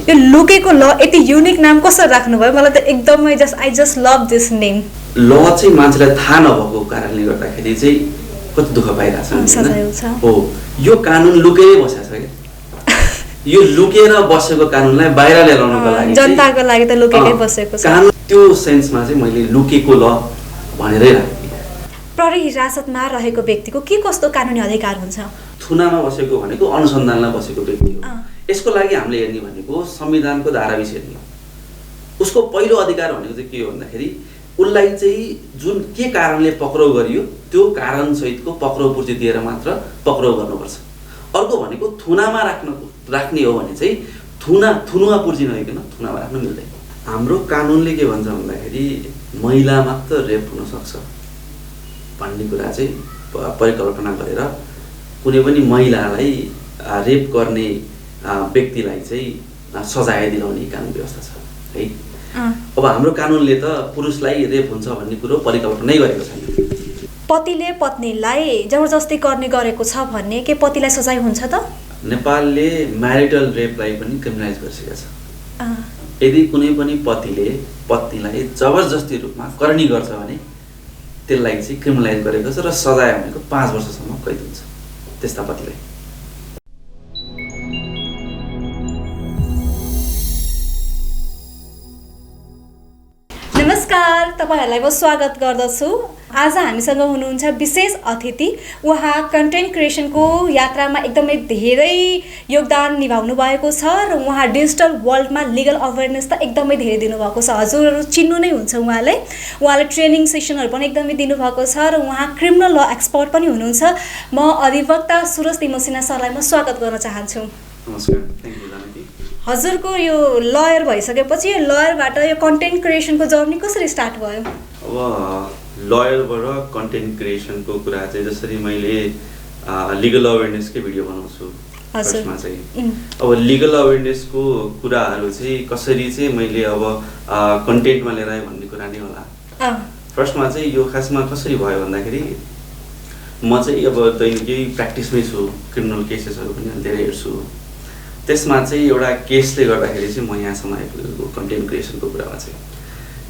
यो लुकेको ल यति युनिक नाम कसरी राख्नुभयो? मलाई त एकदमै I just love this name. ल चाहिँ मान्छेलाई थाहा नभएको कारणले गर्दाखेरि चाहिँ कति दुःख पाइरहेछ हो। यो कानुन लुकेरै बसेको छ क्या। यो लुकेर बसेको कानुनलाई बाहिर ल्याउनको लागि जनताको लागि त लुकेकै बसेको छ कानुन। त्यो सेन्समा चाहिँ मैले लुकेको ल भनेरै राखेँ। प्रहरी हिरासतमा रहेको व्यक्तिको के कस्तो कानुनी अधिकार हुन्छ? थुनामा बसेको भनेको अनुसन्धानमा बसेको व्यक्ति हो। यसको लागि हामीले हेर्ने भनेको संविधानको धारा 20 हेर्ने। उसको पहिलो अधिकार भनेको चाहिँ के हो भन्दाखेरि उसलाई चाहिँ जुन के कारणले पक्राउ गरियो त्यो कारण सहितको पक्राउ पूर्ति दिएर मात्र पक्राउ गर्नुपर्छ। अर्को भनेको थुनामा राख्ने हो भने चाहिँ थुनुवा पूर्ति नगरिकन थुनामा राख्न मिल्दैन। हाम्रो कानुनले के भन्छ भन्दाखेरि महिला मात्र रेप हुन सक्छ भन्ने कुरा चाहिँ परिकल्पना गरेर कुनै पनि महिलालाई रेप गर्ने व्यक्तिलाई चाहिँ सजाय दिलाउने कानुन व्यवस्था छ है। अब हाम्रो कानुनले त पुरुषलाई रेप हुन्छ भन्ने कुरो परिकल्पनै गरेको छैन। पतिले पत्नीलाई जबरजस्ती गर्ने गरेको छ भन्ने के पतिलाई सजाय हुन्छ त? नेपालले म्यारिटल रेपलाई पनि क्रिमिनलाइज गरिसकेको छ। यदि कुनै पनि पतिले पत्नीलाई जबरजस्ती रूपमा करनी गर्छ भने त्यसलाई चाहिँ क्रिमिनलाइज गरेको छ र सजाय भनेको 5 वर्षसम्म कैद हुन्छ त्यस्ता पतिलाई। नमस्कार, तपाईहरुलाई म स्वागत गर्दछु। आज हामीसँग हुनुहुन्छ विशेष अतिथि। उहाँ कन्टेन्ट क्रिएसनको यात्रामा एकदमै धेरै योगदान निभाउनु भएको छ र उहाँ डिजिटल वर्ल्डमा लिगल अवेरनेस त एकदमै धेरै दिनुभएको छ। हजुरहरू चिन्नु नै हुन्छ उहाँले ट्रेनिङ सेसनहरू पनि एकदमै दिनुभएको छ र उहाँ क्रिमिनल ल एक्सपर्ट पनि हुनुहुन्छ। म अधिवक्ता सुरज तिमसिना सरलाई म स्वागत गर्न चाहन्छु। नमस्कार, थ्यांक यू जानकी। हजुरको यो लयर भइसकेपछि यो लयरबाट यो कन्टेन्ट क्रिएसनको जर्नी कसरी स्टार्ट भयो? अब लयरबाट कन्टेन्ट क्रिएसनको कुरा चाहिँ जसरी मैले लिगल अवेरनेसकै भिडियो बनाउँछु फर्स्टमा चाहिँ अब लिगल अवेरनेसको कुराहरू चाहिँ कसरी चाहिँ मैले अब कन्टेन्टमा लिएर आएँ भन्ने कुरा नै होला। फर्स्टमा चाहिँ यो खासमा कसरी भयो भन्दाखेरि म चाहिँ अब दैनिकै प्र्याक्टिसमै छु, क्रिमिनल केसेसहरू पनि धेरै हेर्छु। त्यसमा चाहिँ एउटा केसले गर्दाखेरि चाहिँ म यहाँसम्म आइपुगेको कन्टेन्ट क्रिएसनको कुरामा चाहिँ।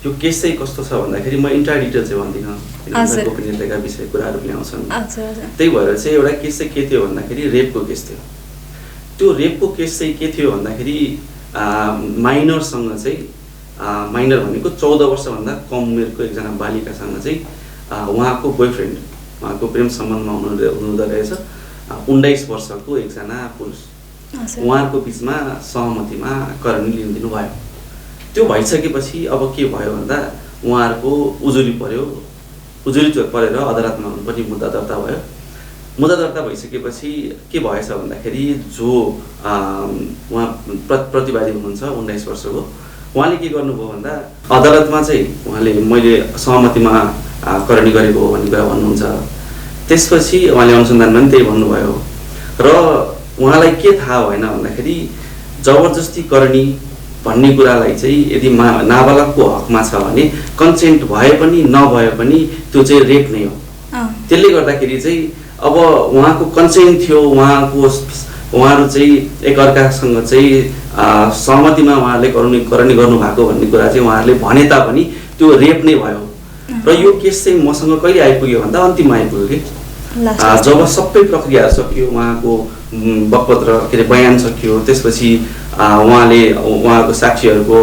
यो केस चाहिँ कस्तो छ भन्दाखेरि म इन्टायर डिटेल चाहिँ भन्दिनँ किनभने गोपनीयताका विषय कुराहरू पनि आउँछन्। त्यही भएर चाहिँ एउटा केस चाहिँ के थियो भन्दाखेरि रेपको केस थियो। त्यो रेपको केस चाहिँ के थियो भन्दाखेरि माइनरसँग चाहिँ माइनर भनेको 14 वर्षभन्दा कम उमेरको एकजना बालिकासँग चाहिँ उहाँको बोयफ्रेन्ड उहाँको प्रेम सम्बन्धमा हुनुहुँदो रहेछ 19 वर्षको एकजना पुरुष। उहाँहरूको बिचमा सहमतिमा करनी लिनु भयो। त्यो भइसकेपछि अब के भयो भन्दा उहाँहरूको उजुरी परेर अदालतमा पनि मुद्दा दर्ता भयो। मुद्दा दर्ता भइसकेपछि के भएछ भन्दाखेरि जो उहाँ प्रतिवादी हुनुहुन्छ 19 वर्षको उहाँले के गर्नुभयो भन्दा अदालतमा चाहिँ उहाँले मैले सहमतिमा करनी गरेको हो भन्ने कुरा भन्नुहुन्छ। त्यसपछि उहाँले अनुसन्धानमा पनि त्यही भन्नुभयो र उहाँलाई के थाहा भएन भन्दाखेरि जबरजस्ती करनी भन्ने कुरालाई चाहिँ यदि नाबालकको हकमा छ भने कन्सेन्ट भए पनि नभए पनि त्यो चाहिँ रेप नै हो। त्यसले गर्दाखेरि चाहिँ अब उहाँको कन्सेन्ट थियो, उहाँहरू चाहिँ एकअर्कासँग चाहिँ सहमतिमा उहाँहरूले करनी गर्नुभएको भन्ने कुरा चाहिँ उहाँहरूले भने तापनि त्यो रेप नै भयो। र यो केस चाहिँ मसँग कहिले आइपुग्यो भन्दा अन्तिममा आइपुग्यो कि जब सबै प्रक्रिया सकियो, उहाँको बकपत्र के अरे बयान सकियो, त्यसपछि उहाँको साक्षीहरूको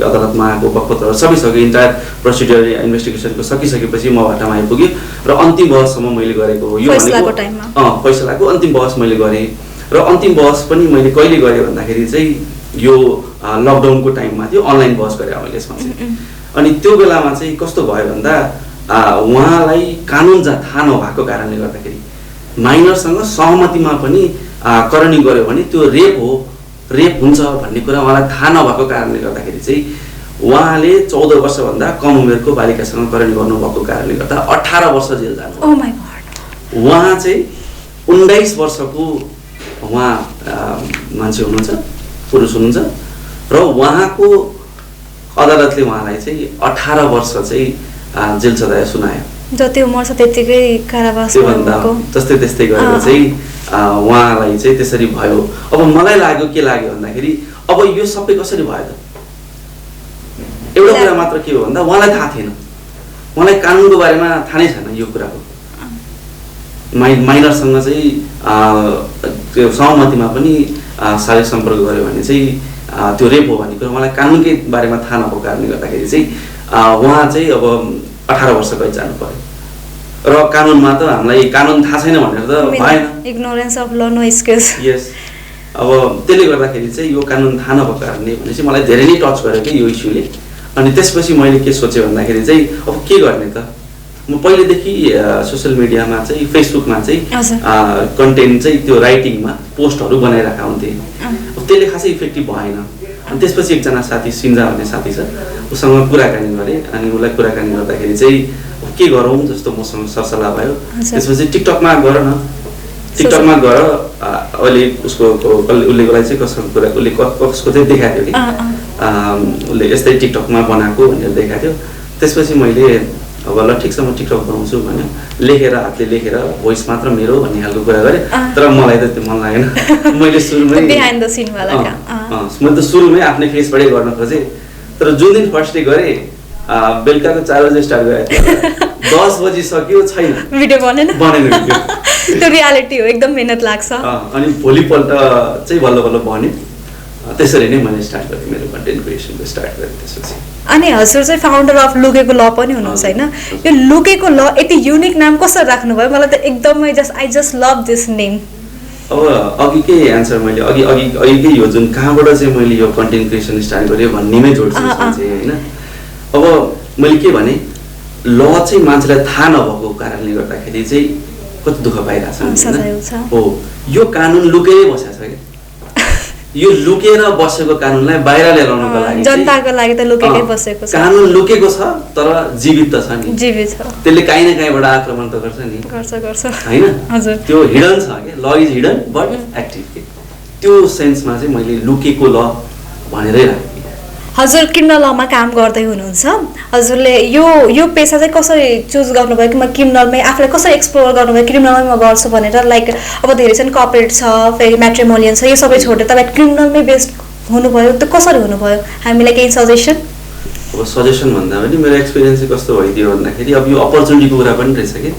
अदालतमा आएको बकपत्र सबै सक्यो, इन्टायर प्रोसिडियर इन्भेस्टिगेसनको सकिसकेपछि म बाटामा आइपुग्यो र अन्तिम बहससम्म मैले गरेको हो। यो भनेको फैसलाको अन्तिम बहस मैले गरेँ र अन्तिम बहस पनि मैले कहिले गरेँ भन्दाखेरि चाहिँ यो लकडाउनको टाइममा थियो, अनलाइन बहस गरेँ मैले यसमा चाहिँ। अनि त्यो बेलामा चाहिँ कस्तो भयो भन्दा उहाँलाई कानुन थाहा नभएको कारणले गर्दाखेरि माइनरसँग सहमतिमा पनि करनी गर्यो भने त्यो रेप हुन्छ भन्ने कुरा उहाँलाई थाहा नभएको कारणले गर्दाखेरि चाहिँ उहाँले 14 वर्षभन्दा कम उमेरको बालिकासँग करनी गर्नुभएको कारणले गर्दा 18 वर्ष जेल जानु। Oh my God। उहाँ चाहिँ 19 वर्षको उहाँ मान्छे हुनुहुन्छ, पुरुष हुनुहुन्छ र उहाँको अदालतले उहाँलाई चाहिँ 18 वर्ष चाहिँ जेल सजाय सुनायो। जति उमेर छ त्यतिकै कारावास भएको त्यस्तै गरेर चाहिँ उहाँलाई चाहिँ त्यसरी भयो। अब मलाई के लाग्यो भन्दाखेरि अब यो सबै कसरी भयो त? एउटा कुरा मात्र के हो भन्दा उहाँलाई थाहा थिएन, उहाँलाई कानुनको बारेमा थाहा नै छैन यो कुराको। माइनरसँग चाहिँ त्यो सहमतिमा पनि शारीरिक सम्पर्क गर्यो भने चाहिँ त्यो रेप हो भन्ने कुरा उहाँलाई कानुनकै बारेमा थाहा नभएको कारणले गर्दाखेरि चाहिँ उहाँ चाहिँ अब 18 वर्ष कैद जानु पर्यो। र कानुनमा त हामीलाई कानुन थाहा छैन भनेर त भएन, इग्नोरेन्स अफ ल नो एक्सक्युज। यस, अब त्यसले गर्दाखेरि चाहिँ यो कानुन थाहा नभएको कारणले भनेपछि मलाई धेरै नै टच गर्यो कि यो इस्युले। अनि त्यसपछि मैले के सोचेँ भन्दाखेरि चाहिँ अब के गर्ने त? म पहिलेदेखि सोसियल मिडियामा चाहिँ फेसबुकमा चाहिँ कन्टेन्ट चाहिँ त्यो राइटिङमा पोस्टहरू बनाइरहेका हुन्थेँ। अब त्यसले खासै इफेक्टिभ भएन। अनि त्यसपछि एकजना साथी सिन्जा भन्ने साथी छ, उसँग कुराकानी गरेँ। अनि उसलाई कुराकानी गर्दाखेरि चाहिँ के गरौँ जस्तो मसँग सरसल्लाह भयो। त्यसपछि टिकटकमा गर न, टिकटकमा गएर अहिले उसको उसले उसलाई चाहिँ कसको कुरा उसले कसको चाहिँ देखाएको थियो कि उसले यस्तै टिकटकमा बनाएको भनेर देखाएको थियो। त्यसपछि मैले अब ल ठिक छ म टिकटक बनाउँछु भन्यो, लेखेर हातले लेखेर भोइस मात्र मेरो भन्ने खालको कुरा गरेँ। तर मलाई त त्यो मन लागेन। मैले सुरुमै सुरुमै आफ्नै फेसबाटै गर्न खोजेँ। तर जुन दिन फर्स्ट डे गरेँ बेलुकाको 4 बजे स्टार्ट गरेँ, 10 बजी सक्यो छैन, भिडियो बनेन भिडियो। त्यो रियालिटी हो, एकदम मेहनत लाग्छ। अनि भोलिपल्ट चाहिँ बल्ल बल्ल बन्यो। त्यसरी नै मैले स्टार्ट गरेँ, मेरो कन्टेन्ट क्रिएसनको स्टार्ट गरेँ त्यसपछि। अनि हजुर चाहिँ फाउन्डर अफ लुकेको ल पनि हुनुहुन्छ होइन? यो लुकेको ल यति युनिक नाम कसरी राख्नुभयो? मलाई त एकदमै I just love this name. अब अघिकै एन्सर मैले अघिकै यो जुन कहाँबाट चाहिँ मैले यो कन्टेन्ट क्रिएसन स्टार्ट गरेँ भन्नेमै जोड्छु चाहिँ होइन। अब मैले के भने ल चाहिँ मान्छेलाई थाहा नभएको कारणले गर्दाखेरि चाहिँ कति दुःख पाइरहेछ हो। यो कानुन लुकेरै बसेको छ कि यो लुकेर बसेको कानुनलाई बाहिर ल्याउनको लागि जनताको लागि त लुकेकै बसेको छ। कानुन लुकेको छ तर जीवित त छ नि, जीवित छ। त्यसले काहीँ न काहीँबाट आक्रमण त गर्छ नि, गर्छ हैन? हजुर, त्यो हिडन छ के, ल इज हिडन बट एक्टिभ के। त्यो सेन्समा चाहिँ मैले लुकेको ल भनेरै राखेँ। हजुर क्रिमिनल लमा काम गर्दै हुनुहुन्छ, हजुरले यो पेसा चाहिँ कसरी चुज गर्नुभयो कि म क्रिमिनलमै आफूलाई कसरी एक्सप्लोर गर्नुभयो क्रिमिनलमै म गर्छु भनेर? लाइक अब धेरै चाहिँ कर्पोरेट छ, फेरि म्याट्रिमोनियल छ, यो सबै छोडेर तपाईँ क्रिमिनलमै बेस्ट हुनुभयो, त्यो कसरी हुनुभयो? हामीलाई केही सजेसन? अब सजेसन भन्दा पनि मेरो एक्सपिरियन्स चाहिँ कस्तो भइदियो भन्दाखेरि अब यो अपर्च्युनिटीको कुरा पनि रहेछ कि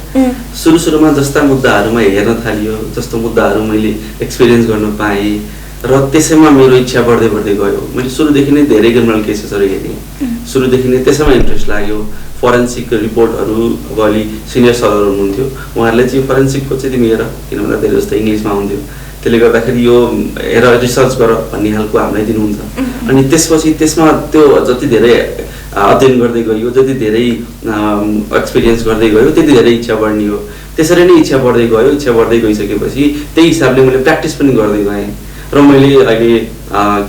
सुरुमा जस्ता मुद्दाहरूमा हेर्न थालियो, जस्तो मुद्दाहरू मैले एक्सपिरियन्स गर्न पाएँ र त्यसैमा मेरो इच्छा बढ्दै गयो। मैले सुरुदेखि नै धेरै क्रिमिनल केसेसहरू हेरेँ, सुरुदेखि नै त्यसैमा इन्ट्रेस्ट लाग्यो। फोरेन्सिक रिपोर्टहरू अब अलि सिनियर सरहरू हुनुहुन्थ्यो, उहाँहरूले चाहिँ फोरेन्सिकको चाहिँ तिमी हेर, किन भन्दा धेरै जस्तो इङ्ग्लिसमा हुन्थ्यो, त्यसले गर्दाखेरि यो हेर रिसर्च गर भन्ने खालको हामीलाई दिनुहुन्छ। अनि त्यसपछि त्यसमा त्यो जति धेरै अध्ययन गर्दै गयो, जति धेरै एक्सपिरियन्स गर्दै गयो, त्यति धेरै इच्छा बढ्ने हो। त्यसरी नै इच्छा बढ्दै गइसकेपछि त्यही हिसाबले मैले प्र्याक्टिस पनि गर्दै गएँ र मैले अहिले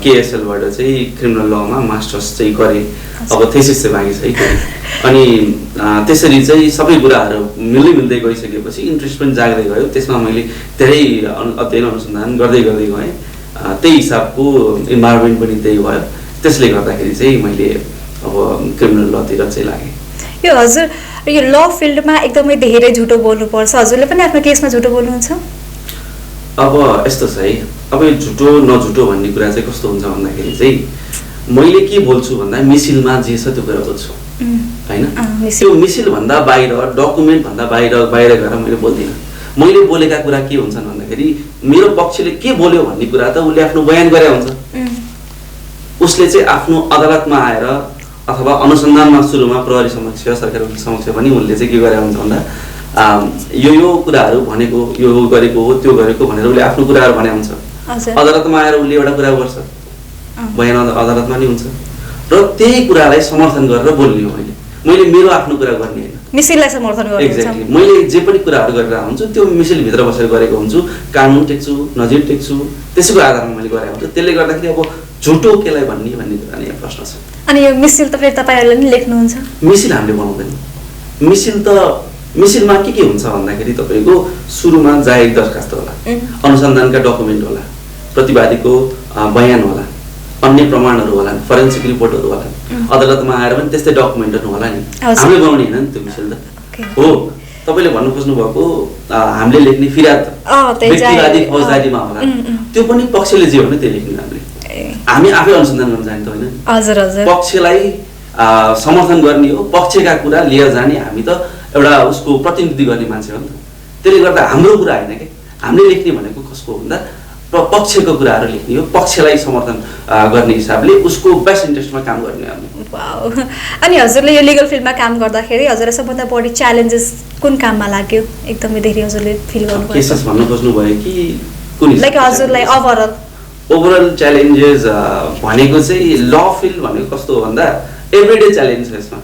केएसएलबाट चाहिँ क्रिमिनल लमा मास्टर्स चाहिँ गरेँ। अब थेसिस चाहिँ बाँकी छ है। अनि त्यसरी चाहिँ सबै कुराहरू मिल्दै गइसकेपछि इन्ट्रेस्ट पनि जाग्दै गयो। त्यसमा मैले धेरै अध्ययन अनुसन्धान गर्दै गएँ। त्यही हिसाबको इन्भाइरोमेन्ट पनि त्यही भयो। त्यसले गर्दाखेरि चाहिँ मैले अब क्रिमिनल लतिर चाहिँ लागेँ। यो हजुर यो ल फिल्डमा एकदमै धेरै झुटो बोल्नुपर्छ, हजुरले पनि आफ्नो केसमा झुटो बोल्नुहुन्छ? अब यस्तो छ है, अब यो झुटो नझुटो भन्ने कुरा चाहिँ कस्तो हुन्छ भन्दाखेरि चाहिँ मैले के बोल्छु भन्दा मिसिलमा जे छ त्यो कुरा बोल्छु होइन। त्यो मिसिलभन्दा बाहिर, डकुमेन्टभन्दा बाहिर गएर मैले बोल्दिनँ। मैले बोलेका कुरा के हुन्छन् भन्दाखेरि मेरो पक्षले के बोल्यो भन्ने कुरा त उसले आफ्नो बयान गरे हुन्छ। उसले चाहिँ आफ्नो अदालतमा आएर अथवा अनुसन्धानमा सुरुमा प्रहरी समक्ष, सरकारी समक्ष पनि उसले चाहिँ के गरे हुन्छ भन्दा यो कुराहरू भनेको, यो गरेको हो, त्यो गरेको भनेर उसले आफ्नो कुराहरू भने हुन्छ। अदालतमा आएर उसले एउटा कुरा गर्छ, बयान अदालतमा नै हुन्छ र त्यही कुरालाई समर्थन गरेर बोल्ने हो। मैले मेरो आफ्नो कुरा गर्ने होइन, मिसिललाई समर्थन गर्छु। एक्ज्याक्टली, मैले जे पनि कुराहरू गरेर हुन्छु त्यो मिसिलभित्र बसेर गरेको हुन्छु, कानुन टेक्छु, नजिर टेक्छु, त्यसैको आधारमा मैले गरेको हुन्छु। त्यसले गर्दाखेरि अब झुटो केलाई भन्ने कुरा नै प्रश्न छ। अनि यो मिसिल त फेरि तपाईँहरूले नि लेख्नुहुन्छ? मिसिल हामीले बनाउँदैन। मिसिलमा के हुन्छ भन्दाखेरि तपाईँको सुरुमा जाहेर दरखास्त होला, अनुसन्धानका डकुमेन्ट होला, प्रतिवादीको बयान होला, अन्य प्रमाणहरू होला, फोरेन्सिक रिपोर्टहरू होला, अदालतमा आएर पनि त्यस्तै डकुमेन्टहरू होला नि। हामीले बनाउने होइन नि त्यो मिसिल त हो। तपाईँले भन्नु खोज्नु भएको हामीले लेख्ने फिराद व्यक्तिवादी फौजदारीमा होला, त्यो पनि पक्षले जे हो नि त्यो लेख्ने हामीले। हामी आफै अनुसन्धान गर्न जाने त होइन। हजुर हजुर। पक्षलाई समर्थन गर्ने हो, पक्षका कुरा लिएर जाने, हामी त एउटा उसको प्रतिनिधि गर्ने मान्छे हो नि त। त्यसले गर्दा हाम्रो कुरा होइन कि हामीले लेख्ने भनेको कसको हो भन्दा पक्षको कुराहरू लेख्ने हो, पक्षलाई समर्थन गर्ने हिसाबले उसको बेस्ट इन्ट्रेस्टमा काम गर्ने हामी। वाउ। अनि हजुरले यो लिगल फिल्डमा काम गर्दाखेरि हजुरलाई सबभन्दा बढी च्यालेन्जेस कुन काममा लाग्यो, एकदमै धेरै हजुरले फिल गर्नुभयो? केसेस भन्न खोज्नु भयो कि कुन लाइक हजुरलाई ओभरअल च्यालेन्जेस भनेको चाहिँ ल फिल्ड भनेको कस्तो हो भन्दा एभ्रिडे च्यालेन्ज छ यसमा।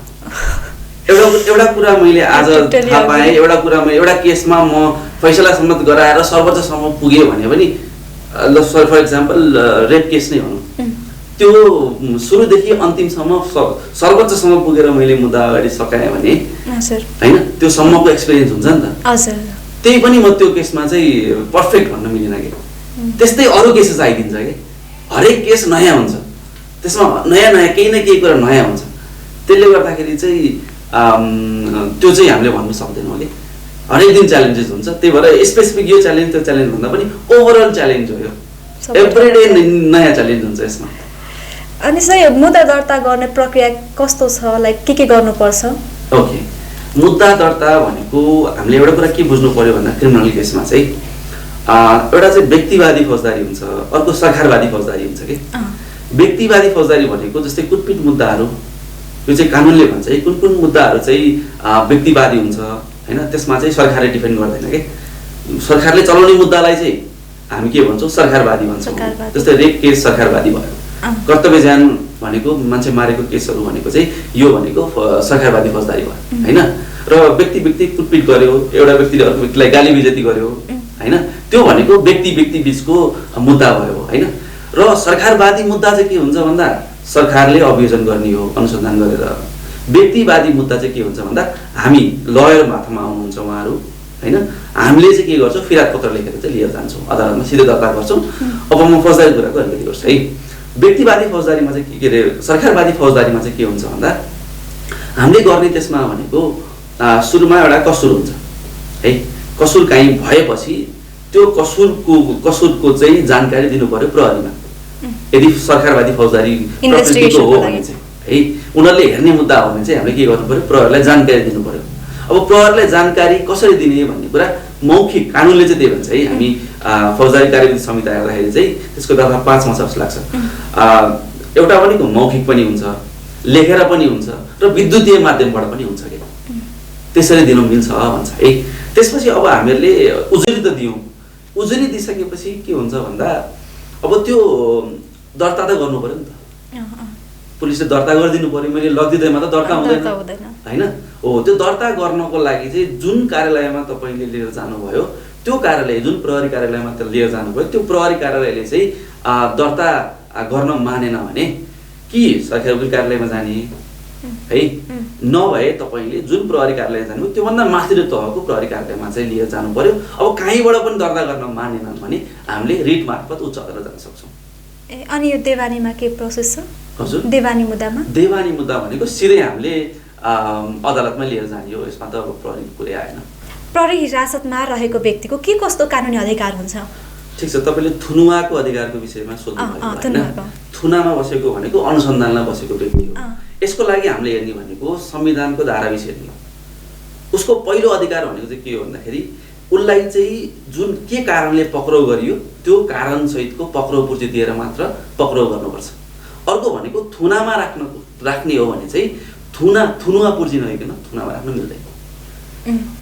एउटा कुरा मैले आज थाहा पाएँ, एउटा कुरा मैले एउटा केसमा म फैसलासम्म गराएर सर्वोच्चसम्म पुगेँ भने पनि फर इक्जाम्पल रेप केस नै भनौँ, त्यो सुरुदेखि अन्तिमसम्म सर्वोच्चसम्म पुगेर मैले मुद्दा अगाडि सकाएँ भने होइन त्यो सम्मको एक्सपिरियन्स हुन्छ नि त। त्यही पनि म त्यो केसमा चाहिँ पर्फेक्ट भन्न मिलेन कि। त्यस्तै अरू केसेस आइदिन्छ कि हरेक केस नयाँ हुन्छ, त्यसमा नयाँ केही न केही कुरा नयाँ हुन्छ। त्यसले गर्दाखेरि चाहिँ त्यो चाहिँ हामीले भन्नु सक्दैनौँ कि हरेक दिन च्यालेन्जेस हुन्छ। त्यही भएर स्पेसिफिक यो च्यालेन्ज त्यो च्यालेन्ज भन्दा पनि ओभरअल च्यालेन्ज हो यो, एभ्रिडे नयाँ च्यालेन्ज हुन्छ यसमा। अनि सर मुद्दा दर्ता गर्ने प्रक्रिया कस्तो छ, लाइक के गर्नुपर्छ? ओके, मुद्दा दर्ता भनेको हामीले एउटा कुरा के बुझ्नु पर्यो भन्दा क्रिमिनल केसमा चाहिँ एउटा चाहिँ व्यक्तिवादी फौजदारी हुन्छ, अर्को सरकारवादी फौजदारी हुन्छ कि। व्यक्तिवादी फौजदारी भनेको जस्तै कुटपिट मुद्दाहरू, यो चाहिँ कानुनले भन्छ है कुन कुन मुद्दाहरू चाहिँ व्यक्तिवादी हुन्छ होइन, त्यसमा चाहिँ सरकारले डिफेन्ड गर्दैन कि। सरकारले चलाउने मुद्दालाई चाहिँ हामी के भन्छौँ, सरकारवादी भन्छौँ। जस्तै रेप केस सरकारवादी भयो, कर्तव्य ज्यान भनेको मान्छे मारेको केसहरू भनेको चाहिँ यो भनेको सरकारवादी फौजदारी भयो होइन। र व्यक्ति कुटपिट गर्यो, एउटा व्यक्तिले अर्को व्यक्तिलाई गाली बेइज्जती गर्यो होइन, त्यो भनेको व्यक्ति बिचको मुद्दा भयो होइन। र सरकारवादी मुद्दा चाहिँ के हुन्छ भन्दा सरकारले अभियोजन गर्ने हो अनुसन्धान गरेर। व्यक्तिवादी मुद्दा चाहिँ के हुन्छ भन्दा हामी लयर माथामा आउनुहुन्छ उहाँहरू होइन, हामीले चाहिँ के गर्छौँ, फिराद पत्र लेखेर चाहिँ लिएर जान्छौँ अदालतमा, सिधै दर्ता गर्छौँ। अब म फौजदारी कुराको अलिकति गर्छु है। व्यक्तिवादी फौजदारीमा चाहिँ के अरे सरकारवादी फौजदारीमा चाहिँ के हुन्छ भन्दा हामीले गर्ने त्यसमा भनेको सुरुमा एउटा कसुर हुन्छ है। कसुर काहीँ भएपछि त्यो कसुरको चाहिँ जानकारी दिनु पर्यो प्रहरीमा। यदि सरकारवादी फौजदारी प्रकृतिको हो भने चाहिँ है, उनीहरूले हेर्ने मुद्दा हो भने चाहिँ हामीले के गर्नु पर्यो, प्रहरीलाई जानकारी दिनु पर्यो। अब प्रहरीलाई जानकारी कसरी दिने भन्ने कुरा मौखिक कानुनले चाहिँ त्यही भन्छ है। हामी फौजदारी कार्यविधि संहिता हेर्दाखेरि चाहिँ त्यसको दफा 5 मा जस्तो लाग्छ। एउटा भनेको मौखिक पनि हुन्छ, लेखेर पनि हुन्छ र विद्युतीय माध्यमबाट पनि हुन्छ कि त्यसरी दिन मिल्छ भन्छ है। त्यसपछि अब हामीहरूले उजुरी त दियौँ, उजुरी दिइसकेपछि के हुन्छ भन्दा अब त्यो दर्ता त गर्नु पर्यो नि त, पुलिसले दर्ता गरिदिनु पर्यो। मैले लगिदिँदैमा त दर्ता हुँदैन होइन हो। त्यो दर्ता गर्नको लागि चाहिँ जुन कार्यालयमा तपाईँले लिएर जानुभयो, त्यो कार्यालय जुन प्रहरी कार्यालयमा लिएर जानुभयो, त्यो प्रहरी कार्यालयले चाहिँ दर्ता गर्न मानेन भने कि सरकारी वकिल कार्यालयमा जाने है, नभए तपाईँले जुन प्रहरी कार्यालय जानुभयो त्योभन्दा माथिल्लो तहको प्रहरी कार्यालयमा चाहिँ लिएर जानु पर्यो। अब कहीँबाट पनि दर्ता गर्न मानेनन् भने हामीले रिट मार्फत उच्च अदालत जान सक्छौँ। अनि यो देवानीमा के प्रोसेस छ? हजुर, देवानी मुद्दामा भनेको सिधै हामीले अदालतमा लिएर जाने हो। यसमा त अब प्रहरीको कुरै आएन। प्रहरी हिरासतमा रहेको व्यक्तिको के कस्तो कानुनी अधिकार हुन्छ? ठिक छ, तपाईँले थुनुवाको अधिकारको विषयमा सोध्नुभयो होइन। थुनामा बसेको भनेको अनुसन्धानमा बसेको व्यक्ति हो। यसको लागि हामीले हेर्ने भनेको संविधानको धारा 20 हेर्ने हो। उसको पहिलो अधिकार भनेको चाहिँ के हो भन्दाखेरि उसलाई चाहिँ जुन के कारणले पक्राउ गरियो त्यो कारणसहितको पक्राउ पूर्ति दिएर मात्र पक्राउ गर्नुपर्छ। अर्को भनेको थुनामा राख्ने हो भने चाहिँ थुनुवा पूर्ति नभइकन थुनामा राख्न मिल्दैन।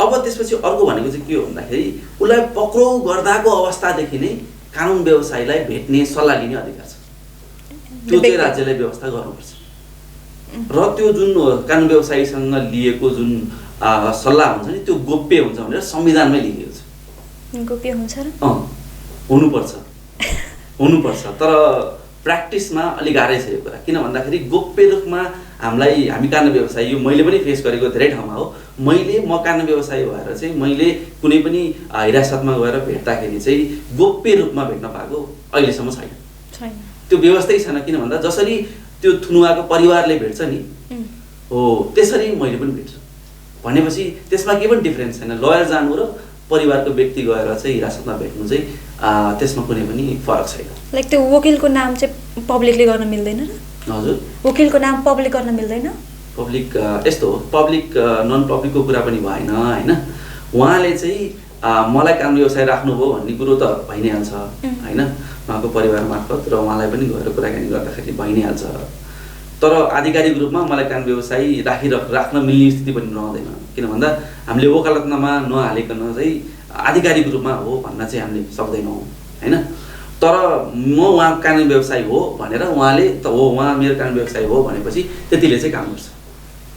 अब त्यसपछि अर्को भनेको चाहिँ के हो भन्दाखेरि उसलाई पक्राउ गर्दाको अवस्थादेखि नै कानुन व्यवसायीलाई भेट्ने सल्लाह लिने अधिकार छ। त्यो चाहिँ राज्यले व्यवस्था गर्नुपर्छ। र त्यो जुन कानुन व्यवसायीसँग लिएको जुन सल्लाह हुन्छ नि त्यो गोप्य हुन्छ भनेर संविधानमै लेखिएको छ। गोप्य हुन्छ र हुनुपर्छ। तर प्र्याक्टिसमा अलिक गाह्रै छ यो कुरा। किन भन्दाखेरि गोप्य रूपमा हामी कानुन व्यवसायी, यो मैले पनि फेस गरेको धेरै ठाउँमा हो। म कानुन व्यवसायी भएर चाहिँ मैले कुनै पनि हिरासतमा गएर भेट्दाखेरि चाहिँ गोप्य रूपमा भेट्न पाएको अहिलेसम्म छैन। त्यो व्यवस्थै छैन। किन भन्दा जसरी त्यो थुनुवाको परिवारले भेट्छ नि हो त्यसरी मैले पनि भेट्छु भनेपछि त्यसमा केही पनि डिफरेन्स छैन। लयर जानु र परिवारको व्यक्ति गएर चाहिँ हिरासतमा भेट्नु चाहिँ त्यसमा कुनै पनि फरक छैन। लाइक त्यो वकिलको नाम चाहिँ पब्लिकली गर्न मिल्दैन र? हजुर, वकिलको नाम पब्लिक गर्न मिल्दैन? पब्लिक यस्तो हो, पब्लिक नन पब्लिकको कुरा पनि भएन होइन। उहाँले चाहिँ मलाई कानुन व्यवसाय राख्नुभयो भन्ने कुरो त भइ नै हाल्छ होइन, उहाँको परिवार मार्फत र उहाँलाई पनि गएर कुराकानी गर्दाखेरि भइ नै हाल्छ। तर आधिकारिक रूपमा मलाई कानुन व्यवसाय राख्न मिल्ने स्थिति पनि रहँदैन। किन भन्दा हामीले वकालतनामा नहालिकन चाहिँ आधिकारिक रूपमा हो भन्न चाहिँ हामीले सक्दैनौँ होइन। तर म उहाँको कानुन व्यवसाय हो भनेर उहाँले त हो, उहाँ मेरो कानुन व्यवसाय हो भनेपछि त्यतिले चाहिँ काम गर्छ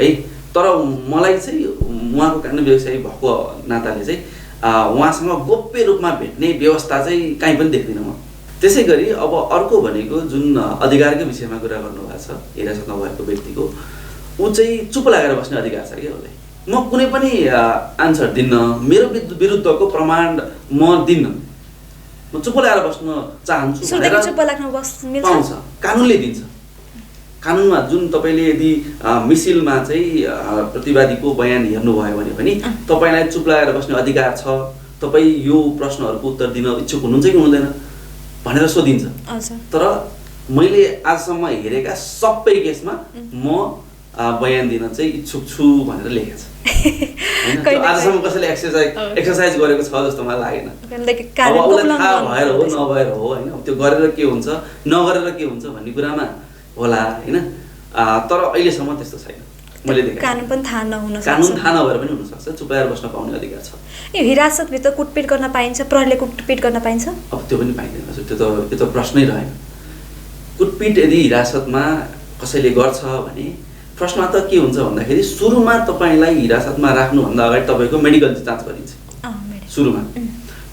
है। तर मलाई चाहिँ उहाँको कानुन व्यवसाय भएको नाताले चाहिँ उहाँसँग गोप्य रूपमा भेट्ने व्यवस्था चाहिँ कहीँ पनि देख्दिनँ म। त्यसै गरी अब अर्को भनेको जुन अधिकारकै विषयमा कुरा गर्नुभएको छ, हिरासतमा भएको व्यक्तिको, ऊ चाहिँ चुप लागेर बस्ने अधिकार छ क्या उसलाई। म कुनै पनि आन्सर दिन्न, मेरो विरुद्धको प्रमाण म दिन्न, म चुप लागेर बस्न चाहन्छु भनेर पाउँछ, कानुनले दिन्छ। कानुनमा जुन तपाईँले यदि मिसिलमा चाहिँ प्रतिवादीको बयान हेर्नुभयो भने पनि तपाईँलाई चुप लागेर बस्ने अधिकार छ, तपाईँ यो प्रश्नहरूको उत्तर दिन इच्छुक हुनुहुन्छ कि हुँदैन भनेर सोधिन्छ। तर मैले आजसम्म हेरेका सबै केसमा म बयान दिन चाहिँ इच्छुक छु भनेर लेखेको छ होइन। आजसम्म कसैले एक्सर्साइज गरेको छ जस्तो मलाई लागेन। अब उसलाई थाहा भएर हो नभएर हो होइन, त्यो गरेर के हुन्छ नगरेर के हुन्छ भन्ने कुरामा होला होइन। तर अहिलेसम्म त्यस्तो छैन मैले देखेँ। कानुन पनि थाहा नहुन सक्छ, कानुन थाहा नभएर पनि हुनसक्छ, चुपाएर बस्न पाउने अधिकार छ। यो हिरासतभित्र कुटपिट गर्न पाइन्छ, प्रहरीले कुटपिट गर्न पाइन्छ? अब त्यो पनि पाइँदैन, त्यो त प्रश्नै रहेन। कुटपिट यदि हिरासतमा कसैले गर्छ भने प्रश्न त के हुन्छ भन्दाखेरि सुरुमा तपाईँलाई हिरासतमा राख्नुभन्दा अगाडि तपाईँको मेडिकल जाँच गरिन्छ सुरुमा।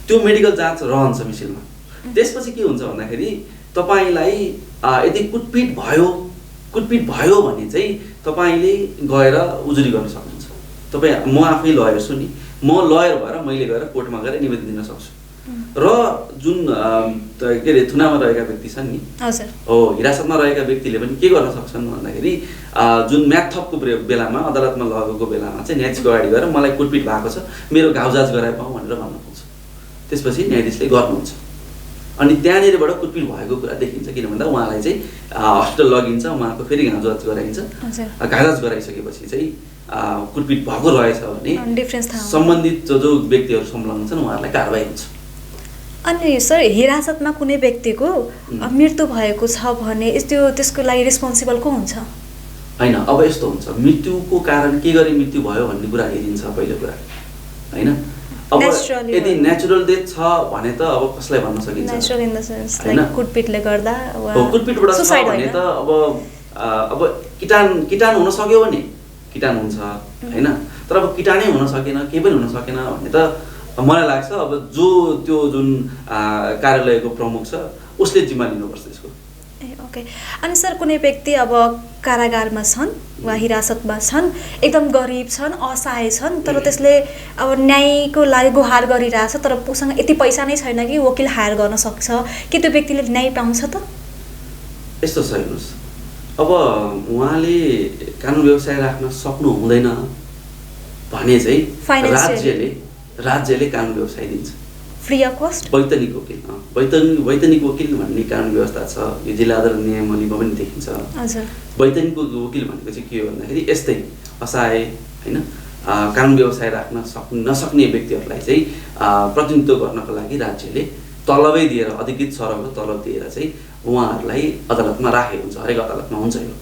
त्यो मेडिकल जाँच रहन्छ मिसिलमा। त्यसपछि के हुन्छ भन्दाखेरि तपाईँलाई यदि कुटपिट भयो भने चाहिँ तपाईँले गएर उजुरी गर्न सक्नुहुन्छ। तपाईँ, म आफै लयर छु नि, म लयर भएर मैले गएर कोर्टमा गएर निवेदन दिन सक्छु। र जुन के अरे थुनामा रहेका व्यक्ति छन् नि, हो हिरासतमा रहेका व्यक्तिले पनि के गर्न सक्छन् भन्दाखेरि जुन म्याथपको बेलामा अदालतमा लगेको बेलामा चाहिँ न्यायाधीशको अगाडि गएर मलाई कुटपिट भएको छ, मेरो घाउजाज गराए पाऊँ भनेर भन्न पाउँछ। त्यसपछि न्यायाधीशले गर्नुहुन्छ अनि त्यहाँनिरबाट कुटपिट भएको कुरा देखिन्छ। किन भन्दा उहाँलाई चाहिँ हस्पिटल लगिन्छ, उहाँको फेरि घाउजाज गराइन्छ। घाउजाज गराइसकेपछि चाहिँ कुटपिट भएको रहेछ भने सम्बन्धित जो व्यक्तिहरू संलग्न छन् उहाँहरूलाई कारबाही हुन्छ। अनि सर, हिरासतमा कुनै व्यक्तिको मृत्यु भएको छ भने त्यसको लागि रेस्पोन्सिबल को हुन्छ? होइन, अब यस्तो हुन्छ, मृत्युको कारण के गरी मृत्यु भयो भन्ने कुरा हेरिन्छ पहिलो कुरा होइन। अब यदि नेचुरल डेथ छ भने त अब कसलाई भन्न सकिन्छ होइन, कुटपिटले गर्दा कुटपिटबाट छ भने त अब किटान हुन सक्यो भने किटान हुन्छ होइन। तर अब किटानै हुन सकेन, केही पनि हुन सकेन भने त मलाई लाग्छ अब त्यो जुन कार्यालयको प्रमुख छ उसले जिम्मा लिनुपर्छ त्यसको। ओके। अनि सर, कुनै व्यक्ति अब कारागारमा छन् वा हिरासतमा छन्, एकदम गरिब छन्, असहाय छन्, तर त्यसले अब न्यायको लागि गुहार गरिरहेछ, तर उसँग यति पैसा नै छैन कि वकिल हायर गर्न सक्छ, के त्यो व्यक्तिले न्याय पाउँछ त? यस्तो छ, हेर्नुहोस्, अब उहाँले कानुन व्यवसाय राख्न सक्नु हुँदैन भने चाहिँ राज्यले कानुन व्यवसाय दिन्छ फ्री अफ कस्ट। वैतनिक वकिल भन्ने कानुन व्यवस्था छ, यो जिल्ला अदालत नियमावलीमा पनि देखिन्छ। वैतनिक वकिल भनेको चाहिँ के हो भन्दाखेरि यस्तै असहाय होइन, कानुन व्यवसाय राख्न नसक्ने व्यक्तिहरूलाई चाहिँ प्रतिनिधित्व गर्नको लागि राज्यले तलबै दिएर, अधिकृत सरहको तलब दिएर चाहिँ उहाँहरूलाई अदालतमा राखेको हुन्छ। हरेक अदालतमा हुन्छ यो।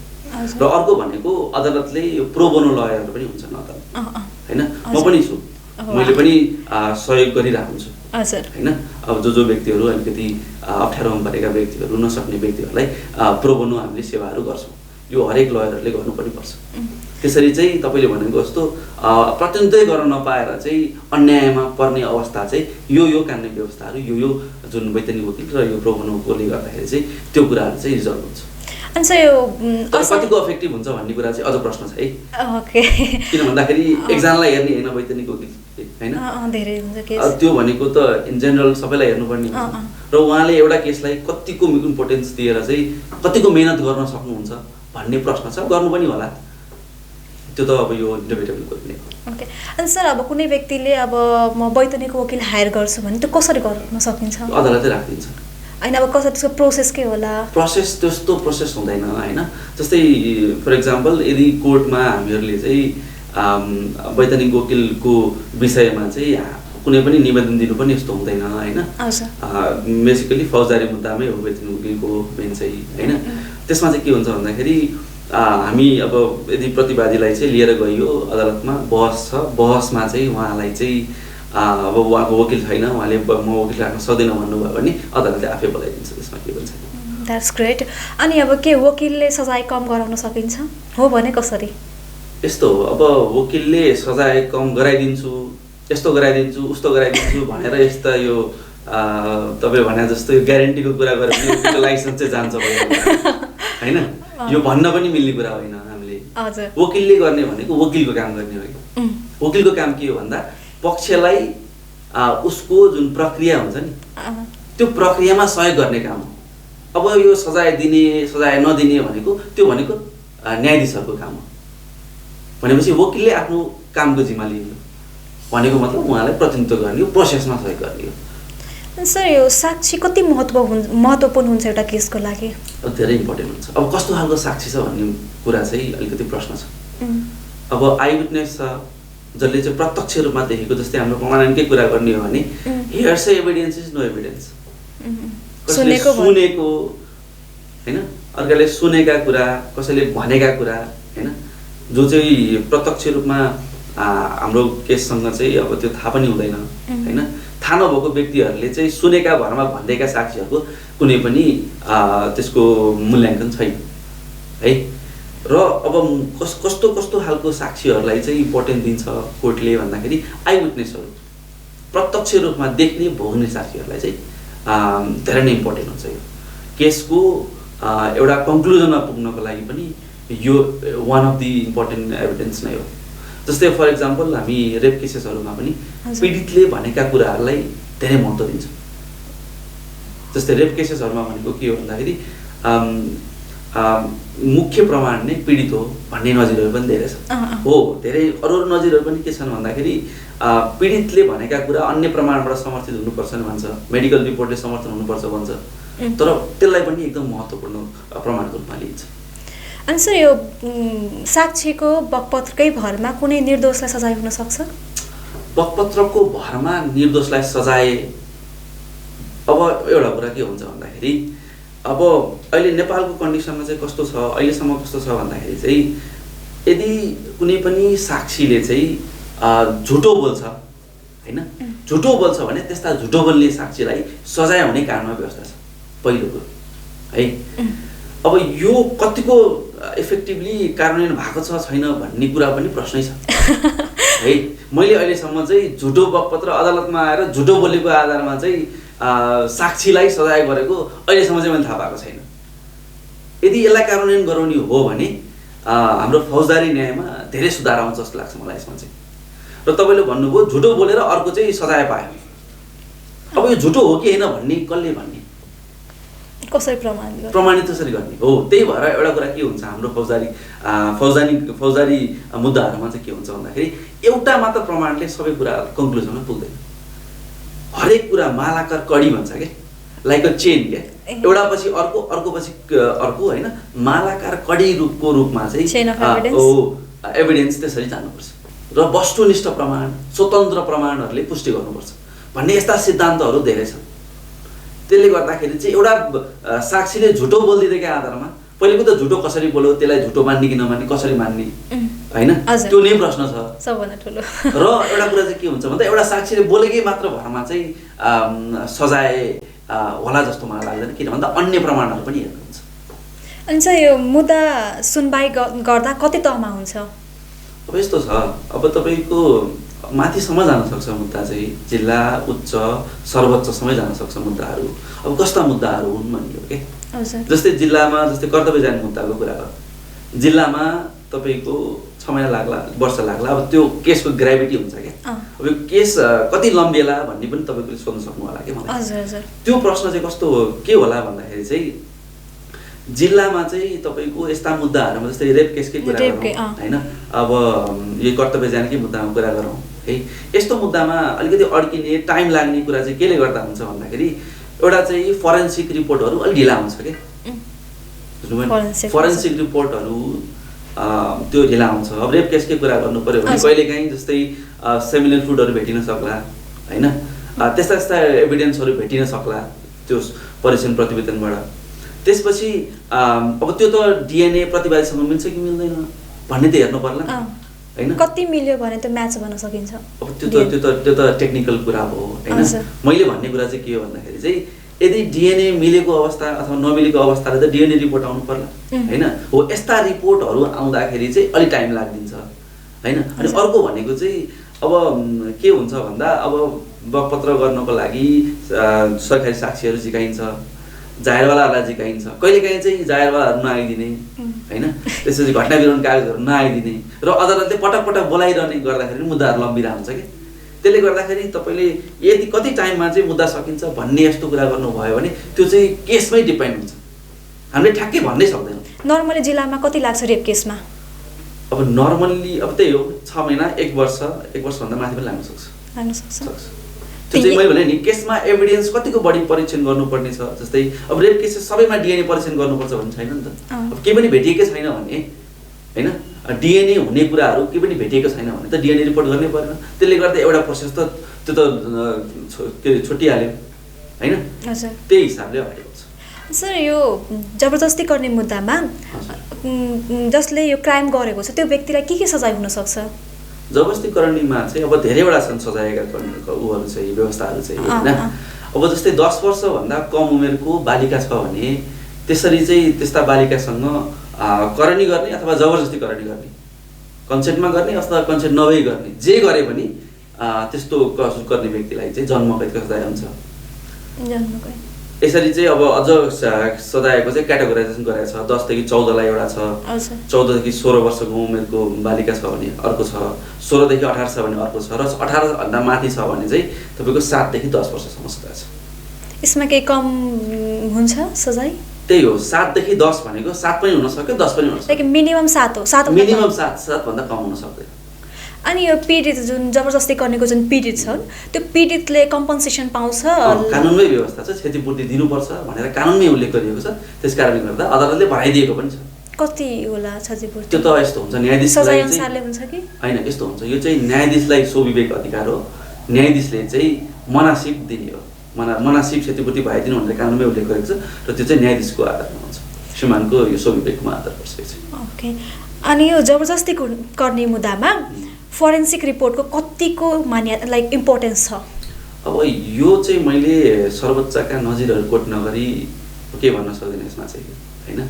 र अर्को भनेको अदालतले यो प्रोबोनो लयरहरू पनि हुन्छन् अदालत होइन। म पनि छु, मैले पनि सहयोग गरिरहेको हुन्छु होइन। अब जो व्यक्तिहरू अलिकति अप्ठ्यारोमा परेका व्यक्तिहरू, नसक्ने व्यक्तिहरूलाई प्रोबोनो हामीले सेवाहरू गर्छौँ। यो हरेक लयरहरूले गर्नुपर्ने पर्छ। त्यसरी चाहिँ तपाईँले भनेको जस्तो प्रतिनिधित्व गर्न नपाएर चाहिँ अन्यायमा पर्ने अवस्था चाहिँ यो कानुनी व्यवस्थाहरू, यो जुन वैतनिक वकिल र यो प्रोबोनोले गर्दाखेरि चाहिँ त्यो कुराहरू चाहिँ रिजल्भ हुन्छ। अनि सर, यो कतिको इफेक्टिभ हुन्छ भन्ने कुरा चाहिँ अझ प्रश्न छ है। ओके। किन भन्दाखेरि एकजनालाई हेर्ने होइन वैतनिक वकिल होइन, धेरै हुन्छ केस। त्यो भनेको त इन जेनरल सबैलाई हेर्नुपर्ने हुन्छ। र उहाँले एउटा केसलाई कतिको इम्पोर्टेन्स दिएर चाहिँ कतिको मेहनत गर्न सक्नुहुन्छ भन्ने प्रश्न छ, गर्नु पनि होला। त्यो त अब यो डिबेटेबल कुरा हो। ओके। अनि सर अब कुनै व्यक्तिले अब म वैतनिक वकिल हायर गर्छु भने त्यो कसरी गर्न सकिन्छ? अदालतले राखिदिन्छ। होइन अब कसरी त्यसको प्रोसेस के होला? प्रोसेस त्यस्तो प्रोसेस हुँदैन होइन। जस्तै फर इक्जाम्पल यदि कोर्टमा हामीहरूले चाहिँ वैतनिक वकिलको विषयमा चाहिँ कुनै पनि निवेदन दिनु पनि यस्तो हुँदैन होइन। बेसिकली फौजदारी मुद्दामै हो वैतनिक वकिलको मेन चाहिँ होइन। त्यसमा चाहिँ के हुन्छ भन्दाखेरि हामी अब यदि प्रतिवादीलाई चाहिँ लिएर गइयो अदालतमा, बहस छ, बहसमा चाहिँ उहाँलाई चाहिँ अब उहाँको वकिल छैन, उहाँले म वकिल राख्न सक्दैन भन्नुभयो भने अदालतले आफै बोलाइदिन्छ, त्यसमा के भन्छ। That's great. अनि अब के वकिलले सजाय कम गराउन सकिन्छ? हो भने कसरी? यस्तो हो, अब वकिलले सजाय कम गराइदिन्छु, यस्तो गराइदिन्छु, उस्तो गराइदिन्छु भनेर यस्ता यो तपाईँ भने जस्तो यो ग्यारेन्टीको कुरा गरेर लाइसेन्स चाहिँ जान्छ होइन। यो भन्न पनि मिल्ने कुरा होइन। हामीले वकिलले गर्ने भनेको वकिलको काम गर्ने हो। वकिलको काम के हो भन्दा पक्षलाई उसको जुन प्रक्रिया हुन्छ नि त्यो प्रक्रियामा सहयोग गर्ने काम हो। अब यो सजाय दिने सजाय नदिने भनेको त्यो भनेको न्यायाधीशहरूको काम हो। भनेपछि वकिलले आफ्नो कामको जिम्मा लिने भनेको मतलब उहाँलाई प्रतिनिधित्व गर्ने हो, प्रोसेसमा सहयोग गर्ने हो। सर यो साक्षी कति महत्त्वपूर्ण हुन्छ एउटा केसको लागि? धेरै इम्पोर्टेन्ट हुन्छ। अब कस्तो खालको साक्षी छ भन्ने कुरा चाहिँ अलिकति प्रश्न छ। अब आई विटनेस छ जसले चाहिँ प्रत्यक्ष रूपमा देखेको, जस्तै हाम्रो प्रमाणनकै कुरा गर्ने हो भने hearsay evidence is no evidence. सुनेको होइन, अर्काले सुनेका कुरा, कसैले भनेका कुरा होइन, जो चाहिँ प्रत्यक्ष रूपमा हाम्रो केससँग चाहिँ अब त्यो थाहा पनि हुँदैन होइन। थाहा नभएको व्यक्तिहरूले चाहिँ सुनेका भरमा भनिदिएका साक्षीहरूको कुनै पनि त्यसको मूल्याङ्कन छैन है। र अब कस्तो कस्तो खालको साक्षीहरूलाई चाहिँ इम्पोर्टेन्ट दिन्छ कोर्टले भन्दाखेरि आई विटनेसहरू, प्रत्यक्ष रूपमा देख्ने भोग्ने साक्षीहरूलाई चाहिँ धेरै नै इम्पोर्टेन्ट हुन्छ। यो केसको एउटा कन्क्लुजनमा पुग्नको लागि पनि यो one of the important evidence नै हो। जस्तै फर इक्जाम्पल हामी रेप केसेसहरूमा पनि पीडितले भनेका कुराहरूलाई धेरै महत्त्व दिन्छ। जस्तै रेप केसेसहरूमा भनेको के हो भन्दाखेरि मुख्य प्रमाण नै पीडित हो भन्ने नजिरहरू पनि धेरै छ। हो, धेरै अरू नजिरहरू पनि के छन् भन्दाखेरि पीडितले भनेका कुरा अन्य प्रमाणबाट समर्थित हुनुपर्छ भन्छ, मेडिकल रिपोर्टले समर्थन हुनुपर्छ भन्छ, तर त्यसलाई पनि एकदम महत्त्वपूर्ण प्रमाणको रूपमा लिइन्छ। अनि सर यो साक्षीको बकपत्रकै भरमा कुनै निर्दोषलाई सजाय हुन सक्छ? बकपत्रको भरमा निर्दोषलाई सजाय, अब एउटा कुरा के हुन्छ भन्दाखेरि अब अहिले नेपालको कन्डिसनमा चाहिँ कस्तो छ, अहिलेसम्म कस्तो छ भन्दाखेरि चाहिँ यदि कुनै पनि साक्षीले चाहिँ झुटो बोल्छ होइन, झुटो बोल्छ भने त्यस्ता झुटो बोल्ने साक्षीलाई सजाय हुने कानुनमा व्यवस्था छ पहिलो कुरो है। अब यो कतिको इफेक्टिभली कार्यान्वयन भएको छ छैन भन्ने कुरा पनि प्रश्नै छ है। मैले अहिलेसम्म चाहिँ झुटो बकपत्र अदालतमा आएर झुटो बोलेको आधारमा चाहिँ साक्षीलाई सजाय गरेको अहिलेसम्म चाहिँ मैले थाहा पाएको छैन। यदि यसलाई कार्यान्वयन गराउने हो भने हाम्रो फौजदारी न्यायमा धेरै सुधार आउँछ जस्तो लाग्छ मलाई यसमा चाहिँ। र तपाईँले भन्नुभयो झुटो बोलेर अर्को चाहिँ सजाय पायो, अब यो झुटो हो कि होइन भन्ने कसले भन्ने, कसरी प्रमाणित कसरी गर्ने हो। त्यही भएर एउटा कुरा के हुन्छ हाम्रो फौजदारी मुद्दाहरूमा चाहिँ के हुन्छ भन्दाखेरि एउटा मात्र प्रमाणले सबै कुरा कन्क्लुजनमा पुग्दैन। हरेक कुरा मालाकार कडी भन्छ क्या, लाइक अ चेन क्या, एउटा पछि अर्को, अर्को पछि अर्को होइन, मालाकार कडी रूपमा चाहिँ एभिडेन्स त्यसरी जानुपर्छ र वस्तुनिष्ठ प्रमाण, स्वतन्त्र प्रमाणहरूले पुष्टि गर्नुपर्छ भन्ने यस्ता सिद्धान्तहरू धेरै छन्। त्यसले गर्दाखेरि चाहिँ एउटा साक्षीले झुटो बोलिदिएका आधारमा पहिलेको त झुटो कसरी बोल्यो, त्यसलाई झुटो मान्ने कि नमान्ने, कसरी मान्ने होइन, त्यो नै प्रश्न छ सबभन्दा ठुलो। र एउटा कुरा चाहिँ के हुन्छ भन्दा एउटा साक्षीले बोलेकै मात्र भरमा चाहिँ सजाय होला जस्तो मलाई लाग्दैन, किन भन्दा अन्य प्रमाणहरू पनि हेर्नु हुन्छ। अनि चाहिँ यो मुद्दा सुनवाई गर्दा कति तहमा हुन्छ? अब यस्तो छ, अब तपाईँको माथिसम्म जान सक्छ मुद्दा चाहिँ, जिल्ला, उच्च, सर्वोच्चसम्मै जान सक्छ मुद्दाहरू। अब कस्ता मुद्दाहरू हुन् भन्ने हो क्या। जस्तै जिल्लामा, जस्तै कर्तव्य जाने मुद्दाको कुरा गर्दा जिल्लामा तपाईँको 6 महिना लाग्ला, वर्ष लाग्ला, अब त्यो केसको ग्राभिटी हुन्छ क्या। अब यो केस कति लम्बिएला भन्ने पनि तपाईँले सोध्न सक्नु होला कि मलाई। त्यो प्रश्न चाहिँ कस्तो के होला भन्दाखेरि चाहिँ जिल्लामा चाहिँ तपाईँको यस्ता मुद्दाहरूमा जस्तै रेप केसकै कुरा गरौँ होइन, अब यो कर्तव्य जानेकै मुद्दामा कुरा गरौँ है, यस्तो मुद्दामा अलिकति अड्किने टाइम लाग्ने कुरा चाहिँ केले गर्दा हुन्छ भन्दाखेरि एउटा चाहिँ फोरेन्सिक रिपोर्टहरू अलिक ढिला हुन्छ क्या, फोरेन्सिक रिपोर्टहरू त्यो ढिला हुन्छ। अब रेप केसकै कुरा गर्नु पऱ्यो भने कहिलेकाहीँ जस्तै सेमिनल फ्लुइडहरू भेटिन सक्ला होइन, त्यस्ता त्यस्ता एभिडेन्सहरू भेटिन सक्ला त्यो परीक्षण प्रतिवेदनबाट। त्यसपछि अब त्यो त डिएनए प्रतिवादीसँग मिल्छ कि मिल्दैन भन्ने त हेर्नु पर्ला होइन, कति मिल्यो भने त म्याच गर्न सकिन्छ। अब त्यो त टेक्निकल कुरा हो होइन। मैले भन्ने कुरा चाहिँ के हो भन्दाखेरि चाहिँ यदि डिएनए मिलेको अवस्था अथवा नमिलेको अवस्थाले त डिएनए रिपोर्ट आउनु पर्ला होइन, हो यस्ता रिपोर्टहरू आउँदाखेरि चाहिँ अलिक टाइम लाग्दिन्छ होइन। अनि अर्को भनेको चाहिँ अब के हुन्छ भन्दा अब बगपत्र गर्नको लागि सरकारी साक्षीहरू झिकाइन्छ, जाहेरवालाहरूलाई झिकाइन्छ, कहिलेकाहीँ चाहिँ जाहेरवालाहरू नआइदिने होइन, त्यसपछि घटना विवरण कागजहरू नआइदिने र अदालतले पटक पटक बोलाइरहने गर्दाखेरि मुद्दाहरू लम्बिरहेको हुन्छ कि, त्यसले गर्दाखेरि तपाईँले यदि कति टाइममा चाहिँ मुद्दा सकिन्छ भन्ने यस्तो कुरा गर्नुभयो भने त्यो चाहिँ केसमै डिपेन्ड हुन्छ, हामीले ठ्याक्कै भन्नै सक्दैनौँ। नर्मली जिल्लामा कति लाग्छ रेप केसमा? अब नर्मल्ली अब त्यही हो 6 महिना 1 वर्षभन्दा माथि पनि लाग्न सक्छ। त्यो चाहिँ मैले भने नि केसमा एभिडेन्स कतिको बढी परीक्षण गर्नुपर्ने छ, जस्तै अब रेप केस सबैमा डिएनए परीक्षण गर्नुपर्छ भन्ने छैन नि त। अब केही पनि भेटिएकै छैन भने होइन, डिएनए हुने कुराहरू केही पनि भेटिएको छैन भने त डिएनए रिपोर्ट गर्नै परेन, त्यसले गर्दा एउटा प्रोसेस त त्यो त के अरे छुट्टिहाल्यो होइन, त्यही हिसाबले अगाडि बढ्छ। सर यो जबरजस्ती गर्ने मुद्दामा जसले यो क्राइम गरेको छ त्यो व्यक्तिलाई के सजाय हुनसक्छ? जबरजस्ती करणीमा चाहिँ अब धेरैवटा छन् सजायका उहरू चाहिँ व्यवस्थाहरू चाहिँ होइन। अब जस्तै 10 वर्षभन्दा कम उमेरको बालिका छ भने त्यसरी चाहिँ त्यस्ता बालिकासँग करणी गर्ने अथवा जबरजस्ती करणी गर्ने, कन्सेन्टमा गर्ने अथवा कन्सेन्ट नभई गर्ने, जे गरे पनि त्यस्तो गर्ने व्यक्तिलाई चाहिँ जन्मकैदको सजाय हुन्छ। यसरी चाहिँ अब अझ सजायको चाहिँ क्याटेगोराइजेसन गरेको छ। 10 देखि 14 लाई एउटा छ, 14 देखि 16 वर्षको उमेरको बालिका छ भने अर्को छ, 16 देखि 18 छ भने अर्को छ, र 18 भन्दा माथि छ भने चाहिँ तपाईँको 7 देखि 10 वर्षसम्म सजाय छ। यसमा केही कम हुन्छ सजाय? त्यही हो, 7 देखि 10 भनेको 7 पनि हुन सक्यो 10 पनि हुन सक्यो, मिनिमम 7 हो, 7 मिनिमम 7 भन्दा कम हुन सक्दैन। अनि यो पीडित जुन जबरजस्ती गर्नेको जुन पीडित छन् त्यो पीडितले कम्पन्सेसन पाउँछ? कानुनमै व्यवस्था छ, क्षतिपूर्ति दिनुपर्छ भनेर कानुनमै उल्लेख गरिएको छ, त्यसकारणले गर्दा अदालतले भराइदिएको पनि छ। कति होला क्षतिपूर्ति? त्यो त यस्तो हुन्छ न्यायाधीशलाई सजाय अनुसारले हुन्छ कि हैन, यस्तो हुन्छ, यो चाहिँ न्यायाधीशलाई स्वविवेक अधिकार हो, न्यायाधीशले चाहिँ मनासिब दिने हो, मनासिब क्षतिपूर्ति भइदिनु भनेर कानुनमै उल्लेख गरेको छ, र त्यो चाहिँ न्यायाधीशको आधारमा हुन्छ, श्रीमानको यो स्वविवेकमा आधार पर्छ चाहिँ। ओके। अनि यो जबरजस्ती गर्ने मुद्दामा फोरेन्सिक रिपोर्टको कतिको लाइक इम्पोर्टेन्स छ? अब यो चाहिँ मैले सर्वोच्चका नजिरहरू कोट नगरी के भन्न सक्दिनँ यसमा चाहिँ हैन।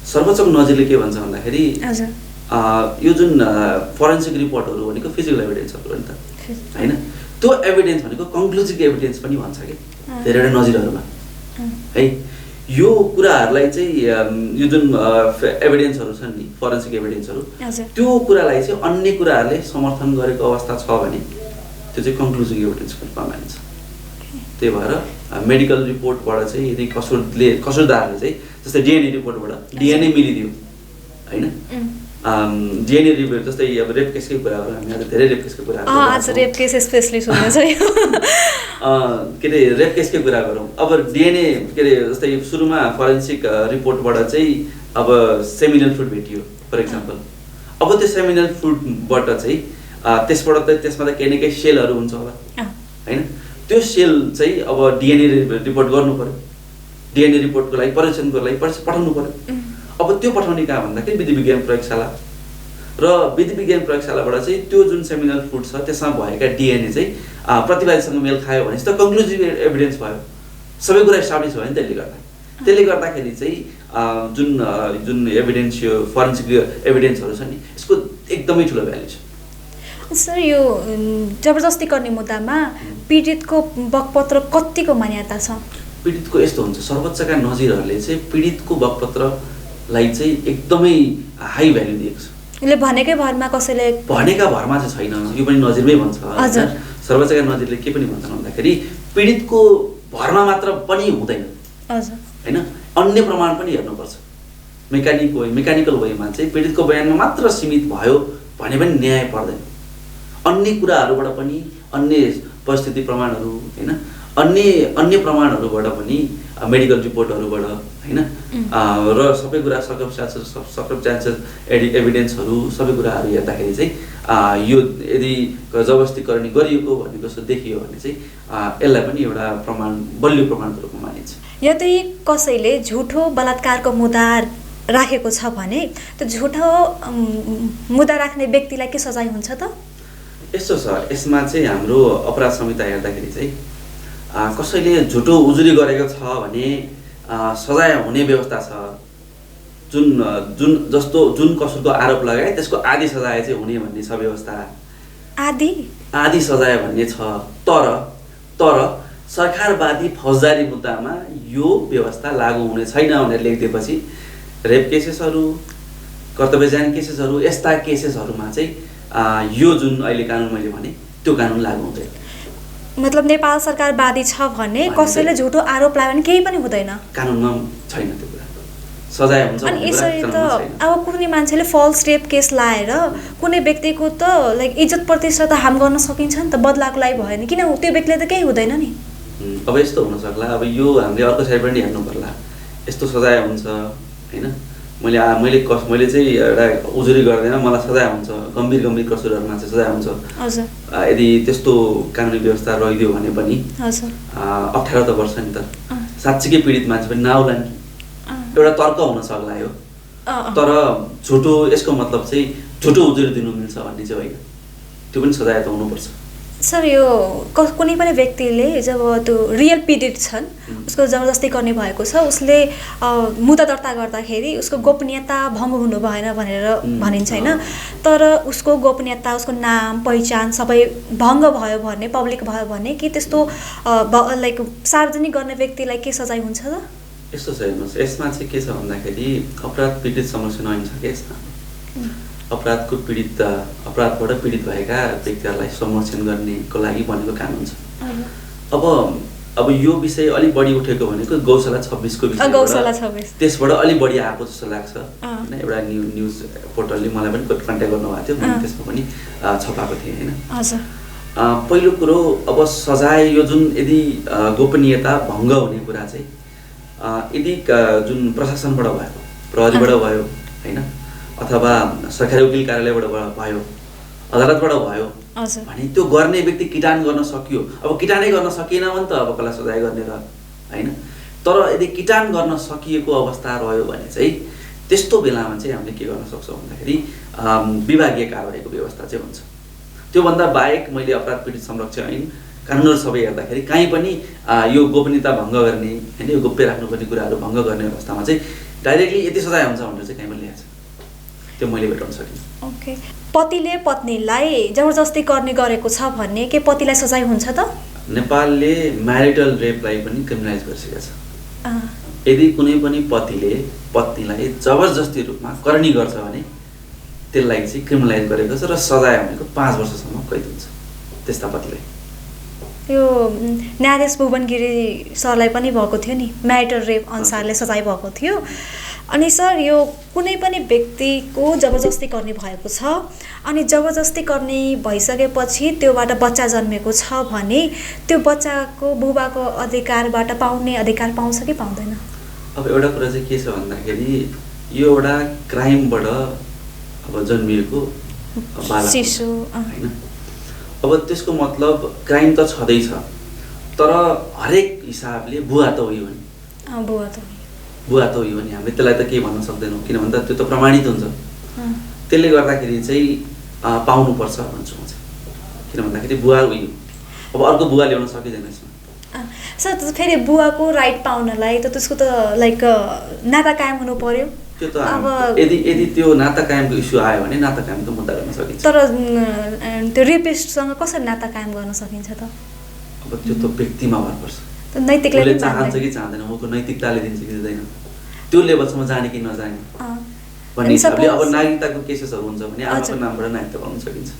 सर्वोच्चको नजिरले के भन्छ भन्दाखेरि यो जुन फोरेन्सिक रिपोर्टहरू भनेको फिजिकल एभिडेन्सहरू हो नि त हैन, त्यो एभिडेन्स भनेको कन्क्लुजिभ एभिडेन्स पनि भन्छ कि धेरैवटा नजिरहरूमा है। यो कुराहरूलाई चाहिँ यो जुन एभिडेन्सहरू छन् नि फोरेन्सिक एभिडेन्सहरू, त्यो कुरालाई चाहिँ अन्य कुराहरूले समर्थन गरेको अवस्था छ भने त्यो चाहिँ कन्क्लुजिभ एभिडेन्सको रूपमा मानिन्छ। त्यही भएर मेडिकल रिपोर्टबाट चाहिँ यदि कसुरदारले चाहिँ जस्तै डिएनए रिपोर्टबाट डिएनए मिलिदियो होइन, डिएनए रिपोर्ट जस्तै अब रेप केसकै कुरा गरौँ, हामी आज धेरै रेप केसकै कुरा आज रेप केस स्पेशलिस्ट हुनुहुन्छ के अरे रेप केसकै कुरा गरौँ। अब डिएनए के अरे जस्तै सुरुमा फोरेन्सिक रिपोर्टबाट चाहिँ अब सेमिनल फ्लुइड भेटियो फर इक्जाम्पल, अब त्यो सेमिनल फ्लुइडबाट चाहिँ त्यसबाट त त्यसमा त केही न केही सेलहरू हुन्छ होला होइन, त्यो सेल चाहिँ अब डिएनए रिपोर्ट गर्नु पर्यो, डिएनए रिपोर्टको लागि परीक्षणको लागि पठाउनु पर्यो। अब त्यो पठाउने कहाँ भन्दाखेरि विधि विज्ञान प्रयोगशाला, र विधि विज्ञान प्रयोगशालाबाट चाहिँ त्यो जुन सेमिनल फ्लुइड छ त्यसमा भएका डिएनए चाहिँ प्रतिवादीसँग मेल खायो भने त कन्क्लुजिभ एभिडेन्स भयो, सबै कुरा इस्टाब्लिस भयो नि। त्यसले गर्दाखेरि चाहिँ जुन एभिडेन्स यो फोरेन्सिक एभिडेन्सहरू छ नि यसको एकदमै ठुलो भ्यालु छ। सर यो जबरजस्ती गर्ने मुद्दामा पीडितको बकपत्र कतिको मान्यता छ? पीडितको यस्तो हुन्छ, सर्वोच्चका नजिरहरूले चाहिँ पीडितको बकपत्रलाई चाहिँ एकदमै हाई भ्यालु दिएको छ। यसले भनेकै भरमा कसैले भनेका भरमा चाहिँ छैन, यो पनि नजिरमै भन्छ। सर्वोच्चका नजिरले के पनि भन्छन् भन्दाखेरि पीडितको भरमा मात्र पनि हुँदैन हैन, अन्य प्रमाण पनि हेर्नुपर्छ। मेकानिकल वेमा चाहिँ पीडितको बयानमा मात्र सीमित भयो भने पनि न्याय पर्दैन। अन्य कुराहरूबाट पनि, अन्य परिस्थिति प्रमाणहरू हैन, अन्य प्रमाणहरूबाट पनि, मेडिकल रिपोर्टहरूबाट हैन, र सबै कुरा सर्कमस्टान्सेस एभिडेन्सहरू सबै कुराहरू हेर्दाखेरि चाहिँ यो यदि जबरजस्तीकरण गरिएको भन्ने जस्तो देखियो भने चाहिँ यसलाई पनि एउटा बलियो प्रमाणको रूपमा मानिन्छ। यदि कसैले झुठो बलात्कारको मुद्दा राखेको छ भने त्यो झुठो मुद्दा राख्ने व्यक्तिलाई के सजाय हुन्छ त? यस्तो छ, यसमा चाहिँ हाम्रो अपराध संहिता हेर्दाखेरि चाहिँ कसैले झुटो उजुरी गरेको छ भने सजाय हुने व्यवस्था छ। जुन कसुरको आरोप लगाए त्यसको आधी सजाय चाहिँ हुने भन्ने छ व्यवस्था। आधी सजाय भन्ने छ। तर सरकारवादी फौजदारी मुद्दामा यो व्यवस्था लागू हुने छैन भनेर लेखिदिएपछि रेप केसेसहरू, कर्तव्यजान केसेसहरू, यस्ता केसेसहरूमा चाहिँ यो जुन अहिले कानुन मैले भने त्यो कानुन लागू हुँदैन। मतलब नेपाल सरकार वादी छ भने कसैले झुटो आरोप लगायो भने केही पनि हुँदैन, कानुनमा छैन त्यो कुरा, सजाय हुन्छ। अनि यसरी त अब कुनै मान्छेले फल्स रेप केस लाएर कुनै व्यक्तिको त लाइक इज्जत प्रतिष्ठा त हार्म गर्न सकिन्छ नि त, बदलाको लागि भयो नि, किन त्यो व्यक्तिले त केही हुँदैन नि? अब यस्तो हुन सक्ला, अब यो हामीले अर्को साइड पनि हेर्नु पर्ला। यस्तो सजाय हुन्छ हैन, मैले चाहिँ एउटा उजुरी गर्दैन, मलाई सजाय हुन्छ, गम्भीर कसुरहरूमा चाहिँ सजाय हुन्छ। हजुर, यदि त्यस्तो कानुनी व्यवस्था रहिदियो भने पनि 18 त वर्ष नि त, साँच्चीकै पीडित मान्छे पनि नआउला नि, एउटा तर्क हुन सक्ला यो। तर झुटो, यसको मतलब चाहिँ झुटो उजुरी दिनु मिल्छ भन्ने चाहिँ होइन, त्यो पनि सजाय त हुनुपर्छ। सर, यो कुनै पनि व्यक्तिले जब त्यो रियल पीडित छन्, उसको जबरजस्ती गर्ने भएको छ, उसले मुद्दा दर्ता गर्दाखेरि उसको गोपनीयता भङ्ग हुनु भएन भनेर भनिन्छ हैन, तर उसको गोपनीयता, उसको नाम पहिचान सबै भङ्ग भयो भने, पब्लिक भयो भने कि त्यस्तो लाइक सार्वजनिक गर्ने व्यक्तिलाई के सजाय हुन्छ त? यस्तो छ, हेर्नुहोस्, यसमा चाहिँ के छ भन्दाखेरि अपराध पीडित संरक्षण ऐन छ कि यसमा। अपराधबाट पीडित भएका व्यक्तिहरूलाई संरक्षण गर्नेको लागि बनेको कानुन छ। अब यो विषय अलिक बढी उठेको भनेको गौशाला 26 को विषय, त्यसबाट अलिक बढी आएको जस्तो लाग्छ हैन। एउटा न्युज पोर्टलले मलाई पनि कन्ट्याक्ट गर्नुभएको थियो, मैले त्यसमा पनि छपाएको थिएँ हैन। पहिलो कुरो, अब सजाय यो जुन यदि गोपनीयता भङ्ग हुने कुरा चाहिँ यदि जुन प्रशासनबाट भयो, प्रहरीबाट भयो हैन, अथवा सरकारी वकिल कार्यालयबाट भयो, अदालतबाट भयो भने त्यो गर्ने व्यक्ति किटान गर्न सकियो। अब किटानै गर्न सकिएन भने त अब कसलाई सजाय गर्ने र हैन। तर यदि किटान गर्न सकिएको अवस्था रह्यो भने चाहिँ त्यस्तो बेलामा चाहिँ हामीले के गर्न सक्छौँ भन्दाखेरि विभागीय कारबाहीको व्यवस्था चाहिँ हुन्छ। त्योभन्दा बाहेक मैले अपराध पीडित संरक्षण ऐन कानुनहरू सबै हेर्दाखेरि कहीँ पनि यो गोपनीयता भङ्ग गर्ने हैन, यो गोप्य राख्नुपर्ने कुराहरू भङ्ग गर्ने अवस्थामा चाहिँ डाइरेक्टली यति सजाय हुन्छ भनेर चाहिँ कहीँ पनि लेखेको छ, त्यो मैले भेटाउन सकिनँ। ओके, पतिले पत्नीलाई जबरजस्ती गर्ने गरेको छ भने के पतिलाई सजाय हुन्छ त? नेपालले म्यारिटल रेपलाई पनि क्रिमिनलाइज गरिसकेको छ। यदि कुनै पनि पतिले पत्नीलाई जबरजस्ती रूपमा करनी गर्छ भने त्यसलाई चाहिँ क्रिमिनलाइज गरेको छ र सजाय भनेको 5 वर्षसम्म कैद हुन्छ त्यस्ता पतिलाई। यो न्यायाधीश भुवन गिरी सरलाई पनि भएको थियो नि, म्यारिटल रेप अनुसारले सजाय भएको थियो। अनि सर, यो कुनै पनि व्यक्तिको जबरजस्ती गर्ने भएको छ अनि जबरजस्ती गर्ने भइसकेपछि त्योबाट बच्चा जन्मेको छ भने त्यो बच्चाको बुबाको अधिकारबाट पाउने अधिकार पाउँछ कि पाउँदैन? अब एउटा कुरा चाहिँ के छ भन्दाखेरि यो एउटा क्राइमबाट अब जन्मिएको बालक शिशु हैन। अब त्यसको मतलब क्राइम त छँदैछ, तर हरेक हिसाबले बुवा त हो नि, बुवा त हो नि, हामीले त्यसलाई त केही भन्न सक्दैनौँ, किन भन्दा त्यो त प्रमाणित हुन्छ। त्यसले गर्दाखेरि चाहिँ पाउनुपर्छ भन्छु म चाहिँ, किन भन्दाखेरि बुवा हो, अब अर्को बुवा ल्याउन सकिँदैन यसमा। सर, फेरि बुवाको राइट पाउनलाई त त्यसको त लाइक नाता कायम हुनु पर्यो। त्यो त अब यदि त्यो नाता कायमको इस्यु आयो भने नाता कायमको मुद्दा गर्न सकिन्छ। तर त्यो रेपिस्टसँग कसरी नाता कायम गर्न सकिन्छ त? अब त्यो त व्यक्तिमा भर पर्छ, नैतिकले चाहन्छ कि चाहँदैन, उनको नैतिकताले दिन्छ कि दिँदैन, त्यो लेभलसम्म जाने कि नजाने भन्ने हिसाबले। अब नागरिकताको केसेसहरू हुन्छ भने आफ्नो नामबाट नागरिकता पाउन सकिन्छ।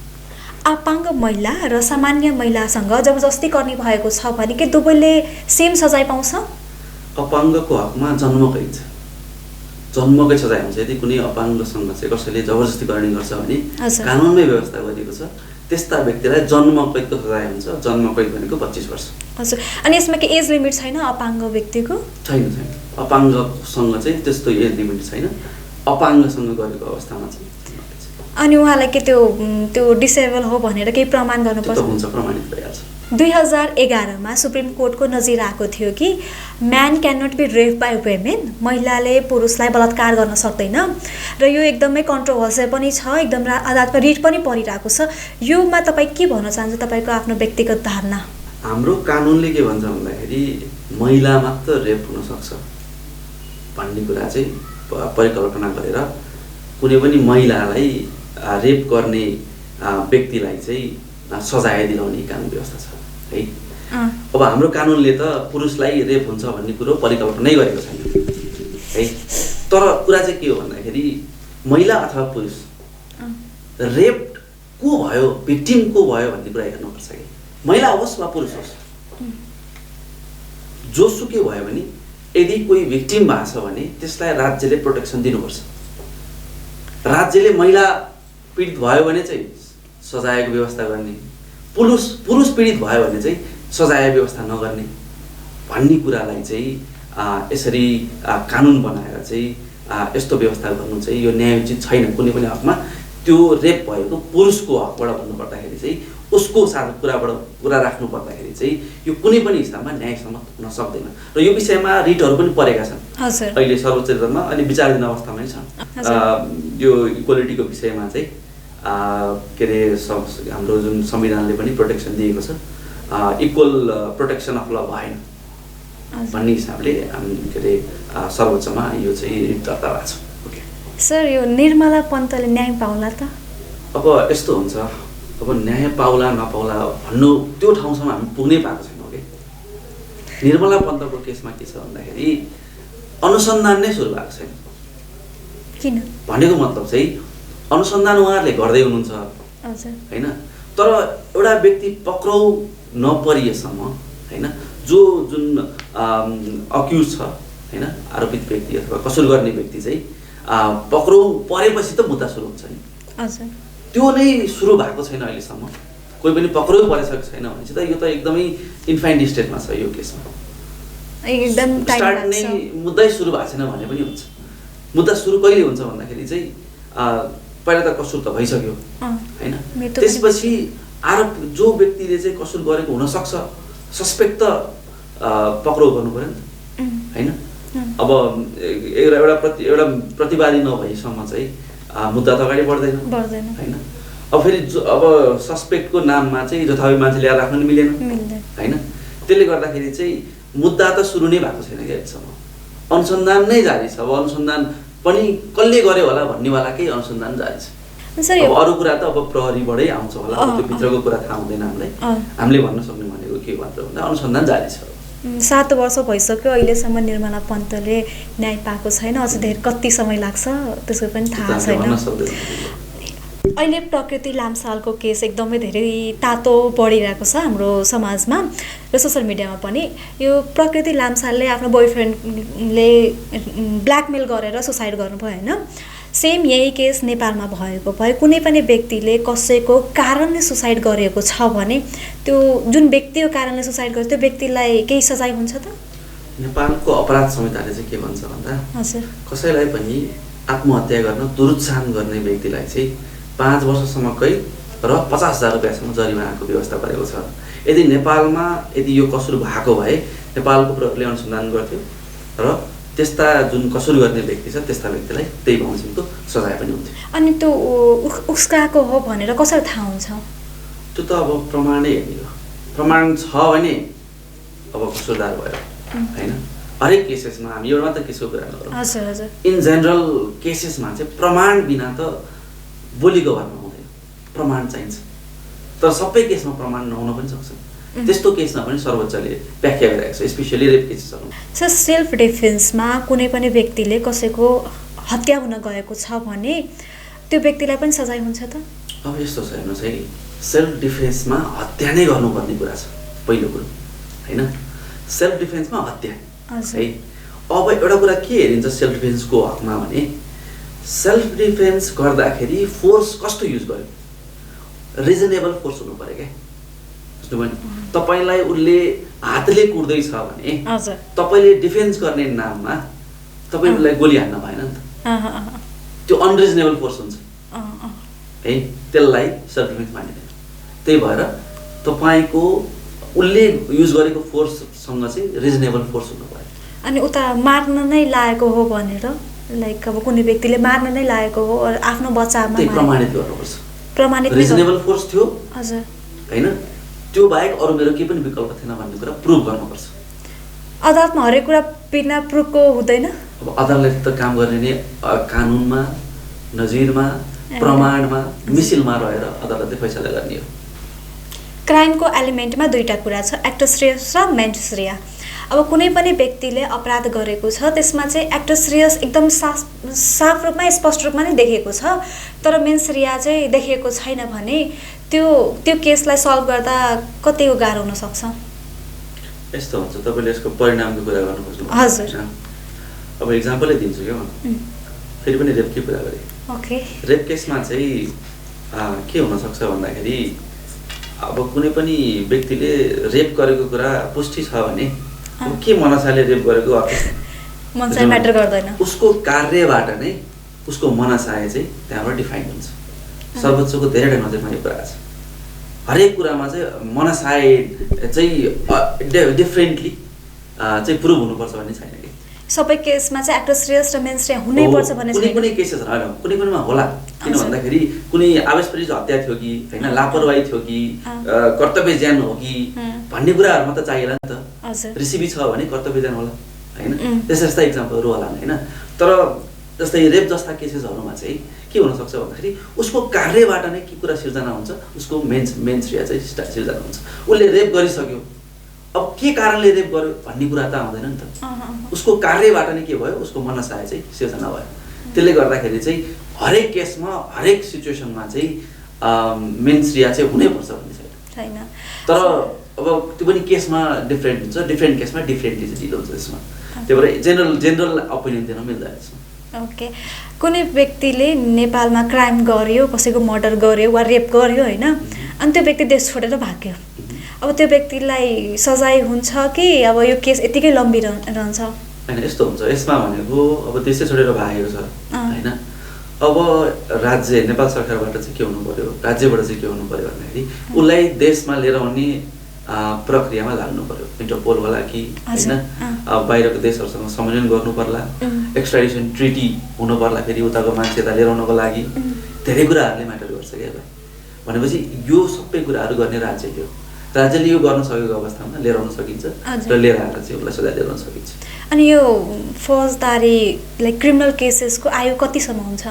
अपाङ्ग महिला र सामान्य महिलासँग जबरजस्ती गर्ने भएको छ भने के दुवैले सेम सजाय पाउँछ? अपाङ्गको हकमा जन्मकै छ, जन्मकै सजाय हुन्छ। यदि कुनै अपाङ्गसँग चाहिँ कसैले जबरजस्ती गर्ने गर्छ भने कानुनमै व्यवस्था गरिएको छ, त्यस्ता व्यक्तिलाई जन्मकैदको सजाय हुन्छ। जन्मकैद भनेको 25 वर्ष। हजुर, अनि यसमा के एज लिमिट छैन अपाङ्ग व्यक्तिको? छैन। अपाङ्गसँग चाहिँ त्यस्तो एज लिमिट छैन, अपाङ्गसँग गरेको अवस्थामा चाहिँ। अनि उहाँलाई के त्यो डिसेबल हो भनेर केही प्रमाण गर्नुपर्छ? हुन्छ, प्रमाणित भइहाल्छ। 2011 मा सुप्रिम कोर्टको नजिर आएको थियो कि man can not be rape by women, महिलाले पुरुषलाई बलात्कार गर्न सक्दैन, र यो एकदमै कन्ट्रोभर्सियल पनि छ, एकदम अदालतमा रिट पनि परिरहेको छ। योमा तपाईँ के भन्न चाहन्छ, तपाईँको आफ्नो व्यक्तिगत धारणा? हाम्रो कानुनले के भन्छ भन्दाखेरि महिला मात्र रेप हुन सक्छ भन्ने कुरा चाहिँ परिकल्पना गरेर कुनै पनि महिलालाई रेप गर्ने व्यक्तिलाई चाहिँ सजाय दिलाउने कानुन व्यवस्था छ है। अब हाम्रो कानुनले त पुरुषलाई रेप हुन्छ भन्ने कुरो परिकल्पनै गरेको छैन है। तर कुरा चाहिँ के हो भन्दाखेरि महिला अथवा पुरुष रेप को भयो, भिक्टिम को भयो भन्ने कुरा हेर्नुपर्छ कि महिला होस् वा पुरुष होस्, जोसुकै भयो भने यदि कोही भिक्टिम भएको छ भने त्यसलाई राज्यले प्रोटेक्सन दिनुपर्छ। राज्यले महिला पीडित भयो भने चाहिँ सजायको व्यवस्था गर्ने, पुरुष पीडित भयो भने चाहिँ सजाय व्यवस्था नगर्ने भन्ने कुरालाई चाहिँ यसरी कानुन बनाएर चाहिँ यस्तो व्यवस्था गर्नु चाहिँ यो न्यायोचित छैन। कुनै पनि हकमा त्यो रेप भएको पुरुषको हकबाट भन्नुपर्दाखेरि चाहिँ उसको साथ कुरा राख्नु पर्दाखेरि चाहिँ यो कुनै पनि हिसाबमा न्यायसम्मत हुन सक्दैन। र यो विषयमा रिटहरू पनि परेका छन् अहिले सर्वोच्च अदालतमा, अहिले विचाराधीन अवस्थामै छन्। यो इक्वालिटीको विषयमा चाहिँ के अरे हाम्रो जुन संविधानले पनि प्रोटेक्सन दिएको छ, इक्वल प्रोटेक्सन अफ ल भएन भन्ने हिसाबले के अरे सर्वोच्चमा यो चाहिँ रिट दर्ता भएको छ। सर, यो निर्मला पन्तले न्याय पाउला त? अब यस्तो हुन्छ, अब न्याय पाउला नपाउला भन्नु त्यो ठाउँसम्म हामी पुग्नै पाएको छैनौँ कि। निर्मला पन्तको केसमा के छ भन्दाखेरि अनुसन्धान नै सुरु भएको छैन। किन भनेको मतलब चाहिँ अनुसन्धान उहाँहरूले गर्दै हुनुहुन्छ होइन, तर एउटा व्यक्ति पक्राउ नपरिएसम्म होइन, जुन अक्युज छ होइन, आरोपित व्यक्ति अथवा कसुर गर्ने व्यक्ति चाहिँ पक्राउ परेपछि त मुद्दा सुरु हुन्छ नि। त्यो नै सुरु भएको छैन अहिलेसम्म। कोही पनि पक्राउ परिसकेको छैन भने चाहिँ त यो त एकदमै इन्फाइन्ड स्टेटमा छ। यो केसमा एकदम स्टार्ट नै मुद्दै सुरु भएको छैन भने पनि हुन्छ। मुद्दा सुरु कहिले हुन्छ भन्दाखेरि चाहिँ पहिला त कसुर त भइसक्यो होइन, त्यसपछि आरोप जो व्यक्तिले चाहिँ कसुर गरेको हुनसक्छ सस्पेक्ट त पक्राउ गर्नु पऱ्यो नि त होइन। अब एउटा प्रतिवादी नभएसम्म चाहिँ मुद्दा त अगाडि बढ्दैन होइन। अब फेरि अब सस्पेक्टको नाममा चाहिँ जथाभावी मान्छे ल्याएर राख्नु नि मिलेन होइन। त्यसले गर्दाखेरि चाहिँ मुद्दा त सुरु नै भएको छैन क्या अहिलेसम्म, अनुसन्धान नै जारी छ। अब अनुसन्धान पनि कसले गर्यो होला भन्नेवालाकै अनुसन्धान जारी छ। अब अरू कुरा त अब प्रहरीबाटै आउँछ होला, त्यो भित्रको कुरा थाहा हुँदैन हामीलाई। हामीले भन्न सक्ने भनेको के भन्छ भन्दा अनुसन्धान जारी छ। 7 वर्ष भइसक्यो अहिलेसम्म निर्मला पन्तले न्याय पाएको छैन। अझ धेरै कति समय लाग्छ त्यसको पनि थाहा छैन। अहिले प्रकृति लाम्सालको केस एकदमै धेरै तातो बढिरहेको छ हाम्रो समाजमा र सोसियल मिडियामा पनि। यो प्रकृति लाम्सालले आफ्नो बोयफ्रेन्डले ब्ल्याकमेल गरेर सुसाइड गर्नुभयो होइन। सेम यही केस नेपालमा भएको भए कुनै पनि व्यक्तिले कसैको कारणले सुसाइड गरेको छ भने त्यो जुन व्यक्तिको कारणले सुसाइड गर्छ त्यो व्यक्तिलाई केही सजाय हुन्छ त? नेपालको अपराध संहिताले चाहिँ के भन्छ भन्दा हजुर, कसैलाई पनि आत्महत्या गर्न दुरुत्साहन गर्ने व्यक्तिलाई चाहिँ 5 वर्षसम्म कैद र 50,000 रुपियाँसम्म जरिमानाको व्यवस्था गरेको छ। यदि नेपालमा यदि यो कसुर भएको भए नेपालको प्रहरीले अनुसन्धान गर्थ्यो र त्यस्ता जुन कसुर गर्ने व्यक्ति छ त्यस्ता व्यक्तिलाई त्यही बमोजिमको सजाय पनि हुन्थ्यो। अनि त्यो उसकाको हो भनेर कसरी थाहा हुन्छ? त्यो त अब प्रमाणै हेर्ने हो। प्रमाण छ भने अब कसुरदार भयो होइन। हरेक केसेसमा हामी एउटा मात्र केसको कुरा नगरौँ, हजुर हजुर, इन जेनरल केसेसमा चाहिँ प्रमाण बिना त बोलीको भरमा हुँदैन, प्रमाण चाहिन्छ। तर सबै केसमा प्रमाण नहुन पनि सक्छ। त्यस्तो केसमा पनि सर्वोच्चले व्याख्या गरिरहेको छ, स्पेसियली रेप केसेसहरू। सर, सेल्फ डिफेन्समा कुनै पनि व्यक्तिले कसैको हत्या हुन गएको छ भने त्यो व्यक्तिलाई पनि सजाय हुन्छ त? अब यस्तो छ हेर्नुहोस् है, सेल्फ डिफेन्समा हत्या नै गर्नुपर्ने कुरा छ पहिलो कुरो होइन। सेल्फ डिफेन्समा हत्या है। अब एउटा कुरा के हेरिन्छ सेल्फ डिफेन्सको हकमा भने सेल्फ डिफेन्स गर्दाखेरि फोर्स कस्तो युज गर्यो, रिजनेबल फोर्स हुनु पर्यो क्या। बुझ्नुभयो नि, तपाईँलाई उसले हातले कुट्दैछ भने तपाईँले डिफेन्स गर्ने नाममा तपाईँ उसलाई गोली हान्न भएन नि त, त्यो अनरिजनेबल फोर्स हुन्छ है, त्यसलाई सेल्फ डिफेन्स मानिँदैन। त्यही भएर तपाईँको उसले युज गरेको फोर्ससँग चाहिँ रिजनेबल फोर्स हुनु पर्यो। अनि उता मार्न नै लागेको हो भनेर लाइक अब कुनै व्यक्तिले मार्न नै लागेको हो आफ्नो बचावमा प्रमाणित गर्नुपर्छ, प्रमाणित रिजनेबल फोर्स थियो हजुर हैन, त्यो बाहेक अरू मेरो केही पनि विकल्प थिएन भन्ने कुरा प्रुभ गर्नुपर्छ। अदालतमा हरेक कुरा बिना प्रुफको हुँदैन। अब अदालतले त काम गर्ने नै कानुनमा, नजिरमा, प्रमाणमा, मिसिलमा रहेर अदालतले फैसला गर्ने हो। क्राइमको एलिमेन्टमा दुईटा कुरा छ, एक्टर श्रेयस र मेन्स श्रेय। अब कुनै पनि व्यक्तिले अपराध गरेको छ त्यसमा चाहिँ एक्टर श्रेयस एकदम साफ रूपमा स्पष्ट रूपमा नै देखिएको छ, तर मेन्स श्रेय चाहिँ देखिएको छैन भने त्यो केसलाई सल्भ गर्दा कतिको गाह्रो हुन सक्छ? यस्तो हुन्छ, तपाईँले यसको परिणामको कुरा गर्नु खोज्नु हजुर। अब इक्जाम्पलै दिन्छु क्या म, फेरि पनि रेपकै कुरा गरेँ। ओके। रेप केसमा चाहिँ के हुनसक्छ भन्दाखेरि अब कुनै पनि व्यक्तिले रेप गरेको कुरा पुष्टि छ भने के मनसाले रेप गरेको मनसाय म्याटर गर्दैन, उसको कार्यबाट नै उसको मनसाय चाहिँ त्यहाँबाट डिफाइन हुन्छ। सर्वोच्चको धेरै नजरमा यो कुरा छ, हरेक कुरामा चाहिँ मनसाय चाहिँ डिफ्रेन्टली चाहिँ प्रुभ हुनुपर्छ भन्ने छैन कि सबै केसमा चाहिँ एक्टर श्रेयस र मेन श्रेय हुनैपर्छ भन्ने छैन। कुनै केसेस होइन, कुनै कुनैमा होला, किन भन्दाखेरि कुनै आवेशप्रेरित हत्या थियो कि होइन, लापरवाही थियो कि कर्तव्य ज्यान हो कि भन्ने कुराहरूमा त चाहिएला नि त। रिसिभी छ भने कर्तव्य ज्यान होला होइन, त्यस्ता यस्ता इक्जाम्पलहरू होला होइन। तर जस्तै रेप जस्ता केसेसहरूमा चाहिँ के हुनसक्छ भन्दाखेरि उसको कार्यबाट नै के कुरा सिर्जना हुन्छ, उसको मेन श्रेय चाहिँ सिर्जना हुन्छ। उसले रेप गरिसक्यो, अब के कारणले रेप गर्यो भन्ने कुरा त आउँदैन नि त, उसको कार्यबाट नै के भयो, उसको मनसाय चाहिँ सिर्जना भयो। त्यसले गर्दाखेरि चाहिँ हरेक केसमा हरेक सिचुएसनमा चाहिँ मेन श्रेय चाहिँ हुनैपर्छ भन्ने छैन। तर अब त्यो पनि केसमा डिफ्रेन्ट हुन्छ, डिफ्रेन्ट केसमा डिफ्रेन्टली चाहिँ ढिलो हुन्छ त्यसमा। त्यही भएर जेनरल ओपिनियन दिन मिल्दैन यसमा। ओके। कुनै व्यक्तिले नेपालमा क्राइम गर्यो, कसैको मर्डर गर्यो वा रेप गर्यो होइन, अनि त्यो व्यक्ति देश छोडेर भाग्यो, अब त्यो व्यक्तिलाई सजाय हुन्छ कि अब यो केस यतिकै लम्बिरहन्छ? होइन, यस्तो हुन्छ यसमा भनेको अब देशै छोडेर भागेको छ होइन, अब राज्य नेपाल सरकारबाट चाहिँ के हुनु पर्यो, राज्यबाट चाहिँ के हुनु पर्यो भन्दाखेरि उसलाई देशमा लिएर आउने प्रक्रियामा लाग्नु पर्यो, इन्टरपोल होला कि होइन, बाहिरको देशहरूसँग समन्वय गर्नु पर्ला, एक्सट्राडिसन ट्रिटी हुनु पर्ला, फेरि उताको मान्छे यता लिएर आउनको लागि धेरै कुराहरूले म्याटर गर्छ क्या। भनेपछि यो सबै कुराहरू गर्ने राज्यले हो, राज्यले यो गर्न सकेको अवस्थामा लिएर आउन सकिन्छ र लिएर आएर चाहिँ उसलाई सजाय दिलाउन सकिन्छ। अनि यो फौजदारी लाइक क्रिमिनल केसेसको आयु कतिसम्म हुन्छ,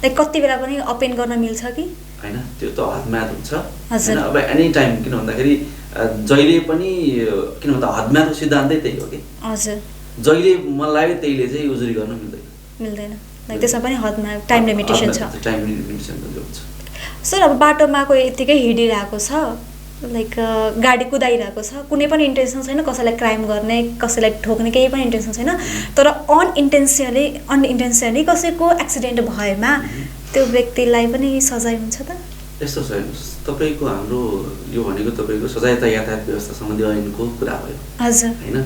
लाइक कति बेला पनि अपेन गर्न मिल्छ कि होइन? त्यो त हदम्याद हुन्छ होइन, अब एनी टाइम, किन भन्दाखेरि जहिले पनि किन भन्दा हदम्यादको सिद्धान्तै त्यही हो कि हजुर, जहिले मन लाग्यो त्यहीले चाहिँ उजुरी गर्न मिल्दैन, लाइक त्यसमा पनि हदमा टाइम लिमिटेसन छ। टाइम लिमिटेसन हुन्छ। सर अब बाटोमा कोही यत्तिकै हिँडिरहेको छ, लाइक गाडी कुदाइरहेको छ, कुनै पनि इन्टेन्सन छैन कसैलाई क्राइम गर्ने, कसैलाई ठोक्ने केही पनि इन्टेन्सन छैन, तर अनइन्टेन्सनली कसैको एक्सिडेन्ट भएमा त्यो व्यक्तिलाई पनि सजाय हुन्छ त? यस्तो छ हेर्नुहोस्, तपाईँको हाम्रो यो भनेको तपाईँको सजाय त यातायात व्यवस्था सम्बन्धी ऐनको कुरा भयो हजुर होइन।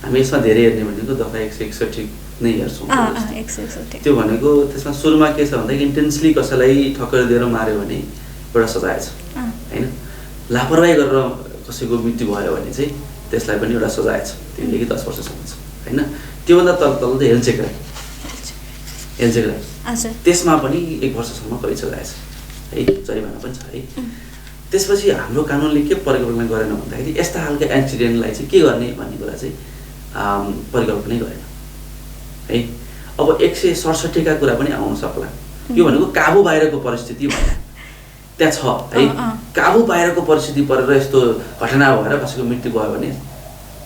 हामी यसमा धेरै हेर्ने भनेको दफा 161 नै हेर्छौँ। 161 त्यो भनेको त्यसमा सुरुमा के छ भन्दा इन्टेन्सली कसैलाई ठक्कर दिएर मार्यो भने एउटा सजाय छ होइन, लापरवाही गरेर कसैको मृत्यु भयो भने चाहिँ त्यसलाई पनि एउटा सजाय छ, 3 देखि 10 वर्षसम्म छ होइन। त्योभन्दा तल चाहिँ हेल्चेक त्यसमा पनि 1 वर्षसम्म कति सजाय छ है, जरिमाना पनि छ है। त्यसपछि हाम्रो कानुनले के परिकल्पना गरेन भन्दाखेरि यस्ता खालको एक्सिडेन्टलाई चाहिँ के गर्ने भन्ने कुरा चाहिँ परिकल्पनै गरेन है। अब 167 का कुरा पनि आउन सक्ला, यो भनेको काबु बाहिरको परिस्थिति भने त्यहाँ छ है, काबु बाहिरको परिस्थिति परेर यस्तो घटना भएर कसैको मृत्यु भयो भने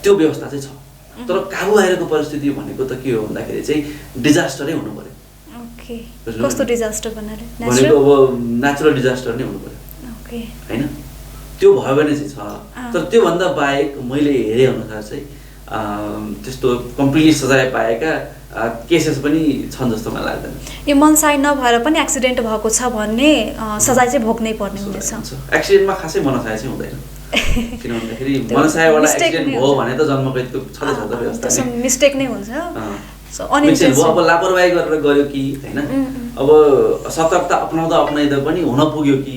त्यो व्यवस्था चाहिँ छ। तर काबु बाहिरको परिस्थिति भनेको त के हो भन्दाखेरि चाहिँ डिजास्टरै हुनु पर्यो। ओके, कस्तो डिजास्टर भन्नाले? भनेको अब नेचुरल डिजास्टर नै हुनु पर्यो होइन, त्यो भयो भने चाहिँ छ। तर त्योभन्दा बाहेक मैले हेरे अनुसार चाहिँ त्यस्तो कम्प्लिटली सजाय पाएका केसेस पनि छन् जस्तो मलाई लाग्दैन। यो मनसाय नभएर पनि एक्सिडेन्ट भएको छ भन्ने सजाय चाहिँ भोग्नै पर्ने हुनेछ। एक्सिडेन्टमा खासै मनसाय चाहिँ हुँदैन, किन भन्दाखेरि मनसायबाट एक्सिडेन्ट भयो भने त जन्मकैदको छँदैछ त व्यवस्था, मिस्टेक नै हुन्छ। अब लापरवाही गरेर गयो कि होइन, अब सतर्कता अपनाउँदा पनि हुन पुग्यो कि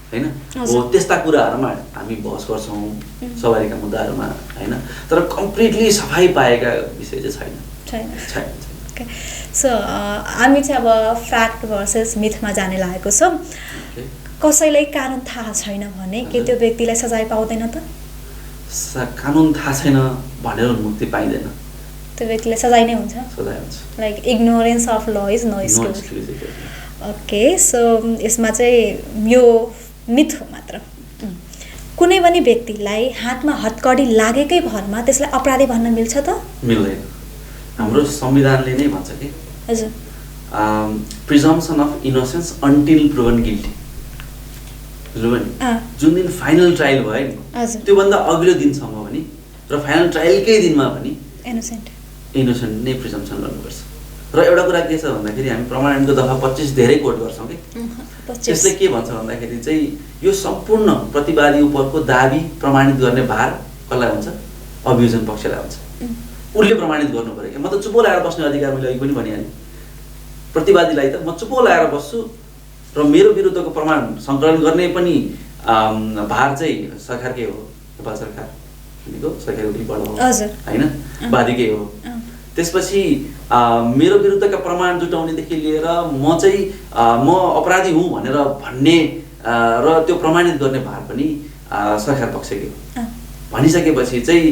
होइन, हो त्यस्ता कुराहरूमा हामी बहस गर्छौँ सवारीका मुद्दाहरूमा होइन, तर कम्प्लिटली सफाइ पाएका विषय चाहिँ छैन। सो हामी चाहिँ अब फ्याक्ट भर्सेस मिथमा जाने लागेको छौँ। कसैलाई कानुन थाहा छैन भने के त्यो व्यक्तिलाई सजाय पाउँदैन त? कानुन थाहा छैन भनेर मुक्ति पाइँदैन, त्यो व्यक्तिलाई सजाय नै हुन्छ। सजाय हुन्छ। Like ignorance of law is no excuse. Okay, so यसमा चाहिँ यो मिथ हो मात्र। कुनै पनि व्यक्तिलाई हातमा हतकडी लागेकै भरमा त्यसलाई अपराधी भन्न मिल्छ त? मिल्दैन। हाम्रो संविधानले नै भन्छ कि हजुर, presumption of innocence until proven guilty. जुन दिन फाइनल ट्रायल भयो नि त्योभन्दा अघिल्लो दिनसम्म पनि र फाइनल ट्रायलकै दिनमा पनि इनोसेन्ट नै प्रिजम्पसन गर्नुपर्छ। र एउटा कुरा के छ भन्दाखेरि हामी प्रमाणितको दफा 25 धेरै कोट गर्छौँ कि त्यसले के भन्छ भन्दाखेरि चाहिँ यो सम्पूर्ण प्रतिवादी उपरको दाबी प्रमाणित गर्ने भार कसलाई हुन्छ? अभियोजन पक्षलाई हुन्छ। उसले प्रमाणित गर्नु पर्यो क्या। म त चुप्पो लगाएर बस्ने अधिकार मैले अघि पनि भनिहालेँ। प्रतिवादीलाई त म चुप्पो लगाएर बस्छु र मेरो विरुद्धको प्रमाण सङ्कलन गर्ने पनि भार चाहिँ सरकारकै हो, नेपाल सरकार भनेको सरकारी उठीबाट हो होइन, वादीकै हो। त्यसपछि मेरो विरुद्धका प्रमाण जुटाउनेदेखि लिएर म अपराधी हुँ भनेर भन्ने र त्यो प्रमाणित गर्ने भार पनि सरकार पक्षकै हो। भनिसकेपछि चाहिँ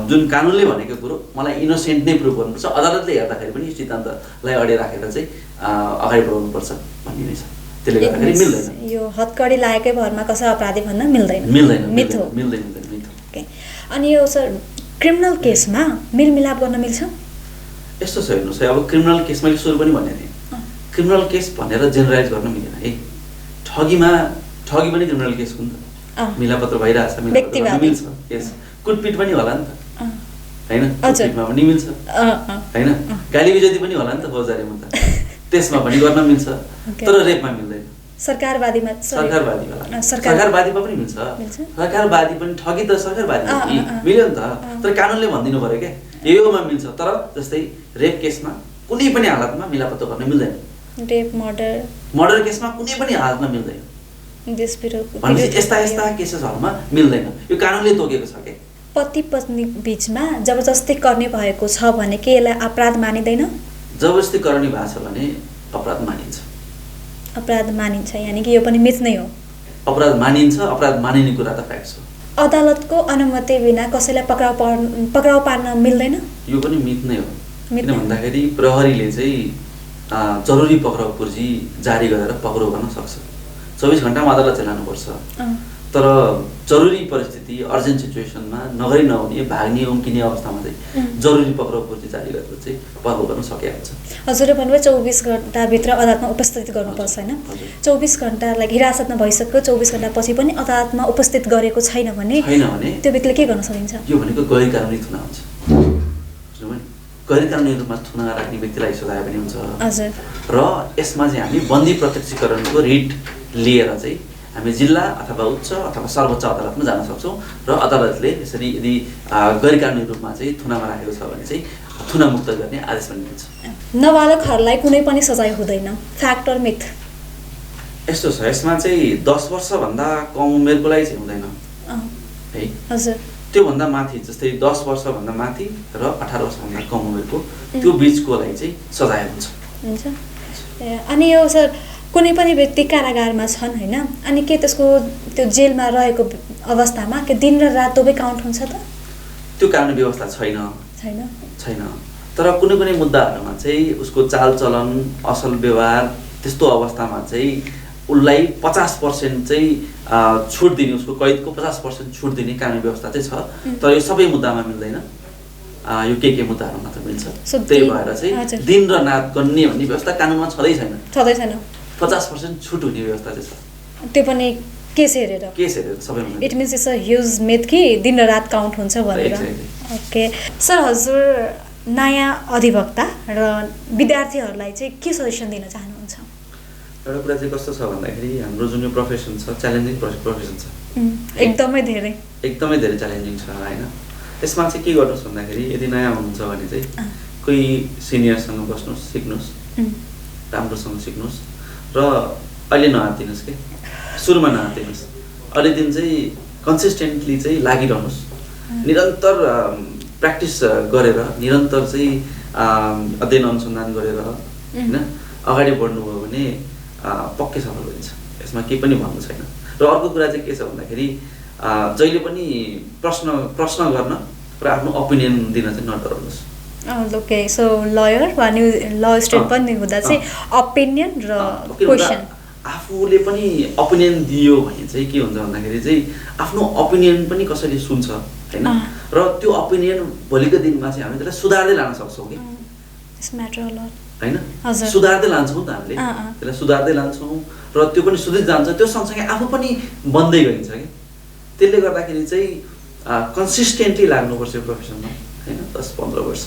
जुन कानुनले भनेको कुरो मलाई इनोसेन्ट नै प्रुभ गर्नुपर्छ, अदालतले हेर्दाखेरि पनि यो सिद्धान्तलाई अडे राखेर चाहिँ अगाडि बढाउनुपर्छ भन्ने नै छ। त्यसले गर्दाखेरि मिल्दैन, यो हतकडी लागेकै भरमा कसै अपराधी भन्न मिल्दैन। मिथ हो। ओके, अनि यो सर क्रिमिनल केसमा मेलमिलाप गर्न मिल्छ? यस्तो छ हेर्नुहोस् है, अब क्रिमिनल केस मैले सुरु पनि भनेको थिएँ, क्रिमिनल केस भनेर जेनरलाइज गर्न मिलेन है। ठगी पनि क्रिमिनल केस हो नि त, मिलापत्र भइरहेछ, मिलापत्र मिल्छ। यस, कुटपिट पनि होला नि त होइन, कुटपिटमा पनि मिल्छ होइन, गाली बेइज्जती पनि होला नि त फौजदारीमा त, त्यसमा पनि गर्न मिल्छ, तर रेपमा मिल्दैन। सरकारवादीमा पनि मिल्छ, सरकारवादी पनि ठगी त सरकारवादी मिल्यो नि त, तर कानुनले भनिदिनु पर्यो क्या योमा मिल्छ। तर जस्तै रेप केसमा कुनै पनि हालतमा मिलापत्र गर्न मिल्दैन। रेप मर्डर केसमा कुनै पनि हालतमा मिल्दैन। यस्ता केसेसहरूमा मिल्दैन, यो कानुनले तोकेको छ क्या। पति पत्नी बिचमा जबरजस्ती गर्ने भएको छ भने के यसलाई अपराध मानिँदैन? जबरजस्ती गर्ने भएको छ भने अपराध मानिन्छ। अपराध मानिन्छ यानि कि यो पनि मिथ नै हो? अपराध मानिन्छ, अपराध मानिने कुरा त फ्याक्ट छ। अदालतको अनुमति बिना कसैलाई पक्राउ पार्न मिल्दैन? यो पनि मिथ नै हो। किन भन्दाखेरि प्रहरीले चाहिँ जरुरी पक्राउ पुर्जी जारी गरेर पक्राउ गर्न सक्छ। 24 घण्टामा अदालत चलाउनुपर्छ, तर जरुरी परिस्थिति अर्जेन्ट सिचुएसनमा नगरी नहुने भाग्ने उम्किने अवस्थामा चाहिँ जरुरी पक्राउ पुर्जी जारी गरेर चाहिँ पक्राउ गर्न सकिया हुन्छ। हजुरले भन्नुभयो 24 घण्टाभित्र अदालतमा उपस्थित गर्नुपर्छ होइन? 24 घण्टा हिरासतमा भइसक्यो, 24 घण्टापछि पनि अदालतमा उपस्थित गरेको छैन भने त्यो व्यक्तिले के गर्न सकिन्छ? यो भनेको गैर कानुनी थुना हुन्छ। गैर कानुनी रूपमा थुना राख्ने व्यक्तिलाई सजाय पनि हुन्छ। र यसमा चाहिँ हामी बन्दी प्रत्यक्षीकरणको रिट लिएर चाहिँ हामी जिल्ला अथवा उच्च अथवा सर्वोच्च अदालतमा जान सक्छौँ र अदालतले यसरी यदि गैर कानुनी रूपमा चाहिँ थुनामा राखेको छ भने चाहिँ थुना मुक्त गर्ने आदेश पनि दिन्छ। नाबालकहरूलाई कुनै पनि सजाय हुँदैन, फ्याक्ट अर मिथ? यस्तो छ, यसमा चाहिँ 10 वर्षभन्दा कम उमेरको लागि चाहिँ हुँदैन है। हजुर, त्योभन्दा माथि जस्तै 10 वर्षभन्दा माथि र 18 वर्षभन्दा कम उमेरको त्यो बिचकोलाई चाहिँ सजाय हुन्छ। अनि यो सर कुनै पनि व्यक्ति कारागारमा छन् होइन, अनि के त्यसको त्यो जेलमा रहेको अवस्थामा के दिन र रात दुवै काउन्ट हुन्छ त? त्यो कानुनी व्यवस्था छैन। तर कुनै मुद्दाहरूमा चाहिँ उसको चालचलन असल व्यवहार त्यस्तो अवस्थामा चाहिँ उसलाई 50% चाहिँ छुट दिने, उसको कैदको 50% छुट दिने कानुनी व्यवस्था चाहिँ छ। तर यो सबै मुद्दामा मिल्दैन, यो के मुद्दाहरू मात्र मिल्छ। त्यही भएर चाहिँ दिन र रात गर्ने भन्ने व्यवस्था कानुनमा छँदै छैन। 50% छुट हुने व्यवस्था चाहिँ छ। त्यो पनि केस हेरेर सबैभन्दा it means it's a huge meth कि दिन र रात काउन्ट हुन्छ भनेर ओके सर हजुर नयाँ अधिवक्ता र विद्यार्थीहरूलाई चाहिँ के सजेसन दिन चाहनुहुन्छ एउटा कुरा चाहिँ कस्तो छ भन्दाखेरि हाम्रो जुन यो प्रोफेसन छ च्यालेन्जिङ प्रोफेसन छ एकदमै धेरै च्यालेन्जिङ छ होइन त्यसमा चाहिँ के गर्नुहोस् भन्दाखेरि यदि नयाँ हुनुहुन्छ भने चाहिँ कोही सिनियरसँग बस्नुहोस् सिक्नुहोस् राम्रोसँग सिक्नुहोस् र अहिले नहातिनुहोस् के सुरुमा नहातिनुहोस् अहिले दिन चाहिँ कन्सिस्टेन्टली चाहिँ लागिरहनुहोस् निरन्तर प्र्याक्टिस गरेर निरन्तर चाहिँ अध्ययन अनुसन्धान गरेर होइन अगाडि बढ्नुभयो भने पक्कै सफल हुन्छ यसमा केही पनि भन्नु छैन र अर्को कुरा चाहिँ के छ भन्दाखेरि जहिले पनि प्रश्न गर्न र आफ्नो ओपिनियन दिन चाहिँ नडराउनुहोस् ओके सो लयर वा न्यू ल स्टुडेन्ट पनि हुँदा चाहिँ ओपिनियन र क्वेसन आफूले पनि ओपिनियन दियो भने चाहिँ के हुन्छ भन्दाखेरि चाहिँ आफ्नो ओपिनियन पनि कसैले सुन्छ होइन र त्यो ओपिनियन भोलिको दिनमा चाहिँ हामी त्यसलाई सुधार्दै लान सक्छौँ कि होइन सुधार्दै लान्छौँ त हामीले त्यसलाई सुधार्दै लान्छौँ र त्यो पनि सुधि जान्छ त्यो सँगसँगै आफू पनि बन्दै गइन्छ कि त्यसले गर्दाखेरि चाहिँ कन्सिस्टेन्टली लाग्नुपर्छ यो प्रोफेसनमा होइन 10-15 वर्ष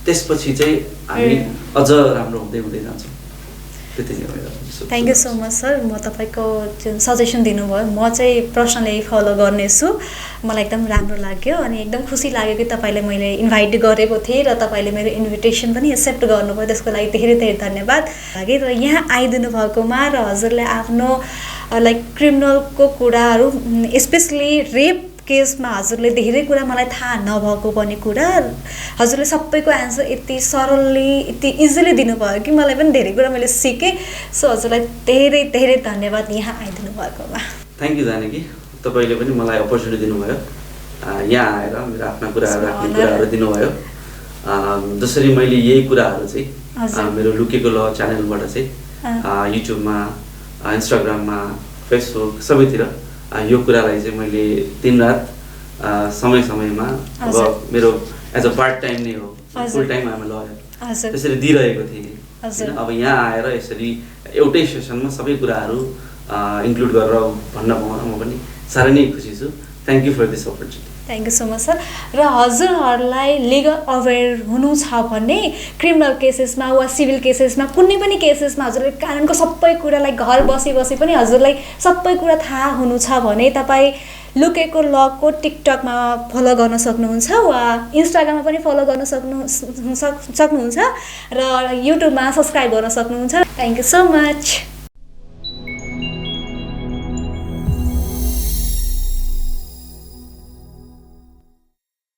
त्यसपछि चाहिँ हामी अझ राम्रो हुँदै हुँदै जान्छौँ त्यति नै हो thank you so much sir म तपाईँको जुन सजेसन दिनुभयो म चाहिँ पर्सनली फलो गर्नेछु मलाई एकदम राम्रो लाग्यो अनि एकदम खुसी लाग्यो कि तपाईँले मैले इन्भाइट गरेको थिएँ र तपाईँले मेरो इन्भिटेसन पनि एक्सेप्ट गर्नुभयो त्यसको लागि धेरै धेरै धन्यवाद लाग्यो र यहाँ आइदिनु भएकोमा र हजुरले आफ्नो लाइक क्रिमिनलको कुराहरू स्पेसली रेप केसमा हजुरले धेरै कुरा मलाई थाहा नभएको पनि कुरा हजुरले सबैको एन्सर यति सरलली यति इजिली दिनुभयो कि मलाई पनि धेरै कुरा मैले सिकेँ सो हजुरलाई धेरै धेरै धन्यवाद यहाँ आइदिनु भएकोमा थ्याङ्क यू जानकी तपाईँले पनि मलाई अपर्च्युनिटी दिनुभयो यहाँ आएर मेरो आफ्ना कुराहरू राख्ने कुराहरू दिनुभयो जसरी मैले यही कुराहरू चाहिँ मेरो लुकेको ल च्यानलबाट चाहिँ युट्युबमा इन्स्टाग्राममा फेसबुक सबैतिर यो कुरालाई चाहिँ मैले दिनरात समयमा अब मेरो एज अ पार्ट टाइम नै हो फुल टाइम आमा लयर त्यसरी दिइरहेको थिएँ अब यहाँ आएर यसरी एउटै सेसनमा सबै कुराहरू इन्क्लुड गरेर भन्न पाउँदा म पनि साह्रै नै खुसी छु thank you for this opportunity thank you so much sir र हजुरहरूलाई लिगल अवेर हुनु छ भने क्रिमिनल केसेसमा वा सिभिल केसेसमा कुनै पनि केसेसमा हजुरले कानुनको सबै कुरालाई घर बसी पनि हजुरलाई सबै कुरा थाहा हुनु छ भने तपाईँ लुकेको लको टिकटकमा फलो गर्न सक्नुहुन्छ वा इन्स्टाग्राममा पनि फलो गर्न सक्नुहुन्छ र युट्युबमा सब्सक्राइब गर्न सक्नुहुन्छ थ्याङ्क यू सो मच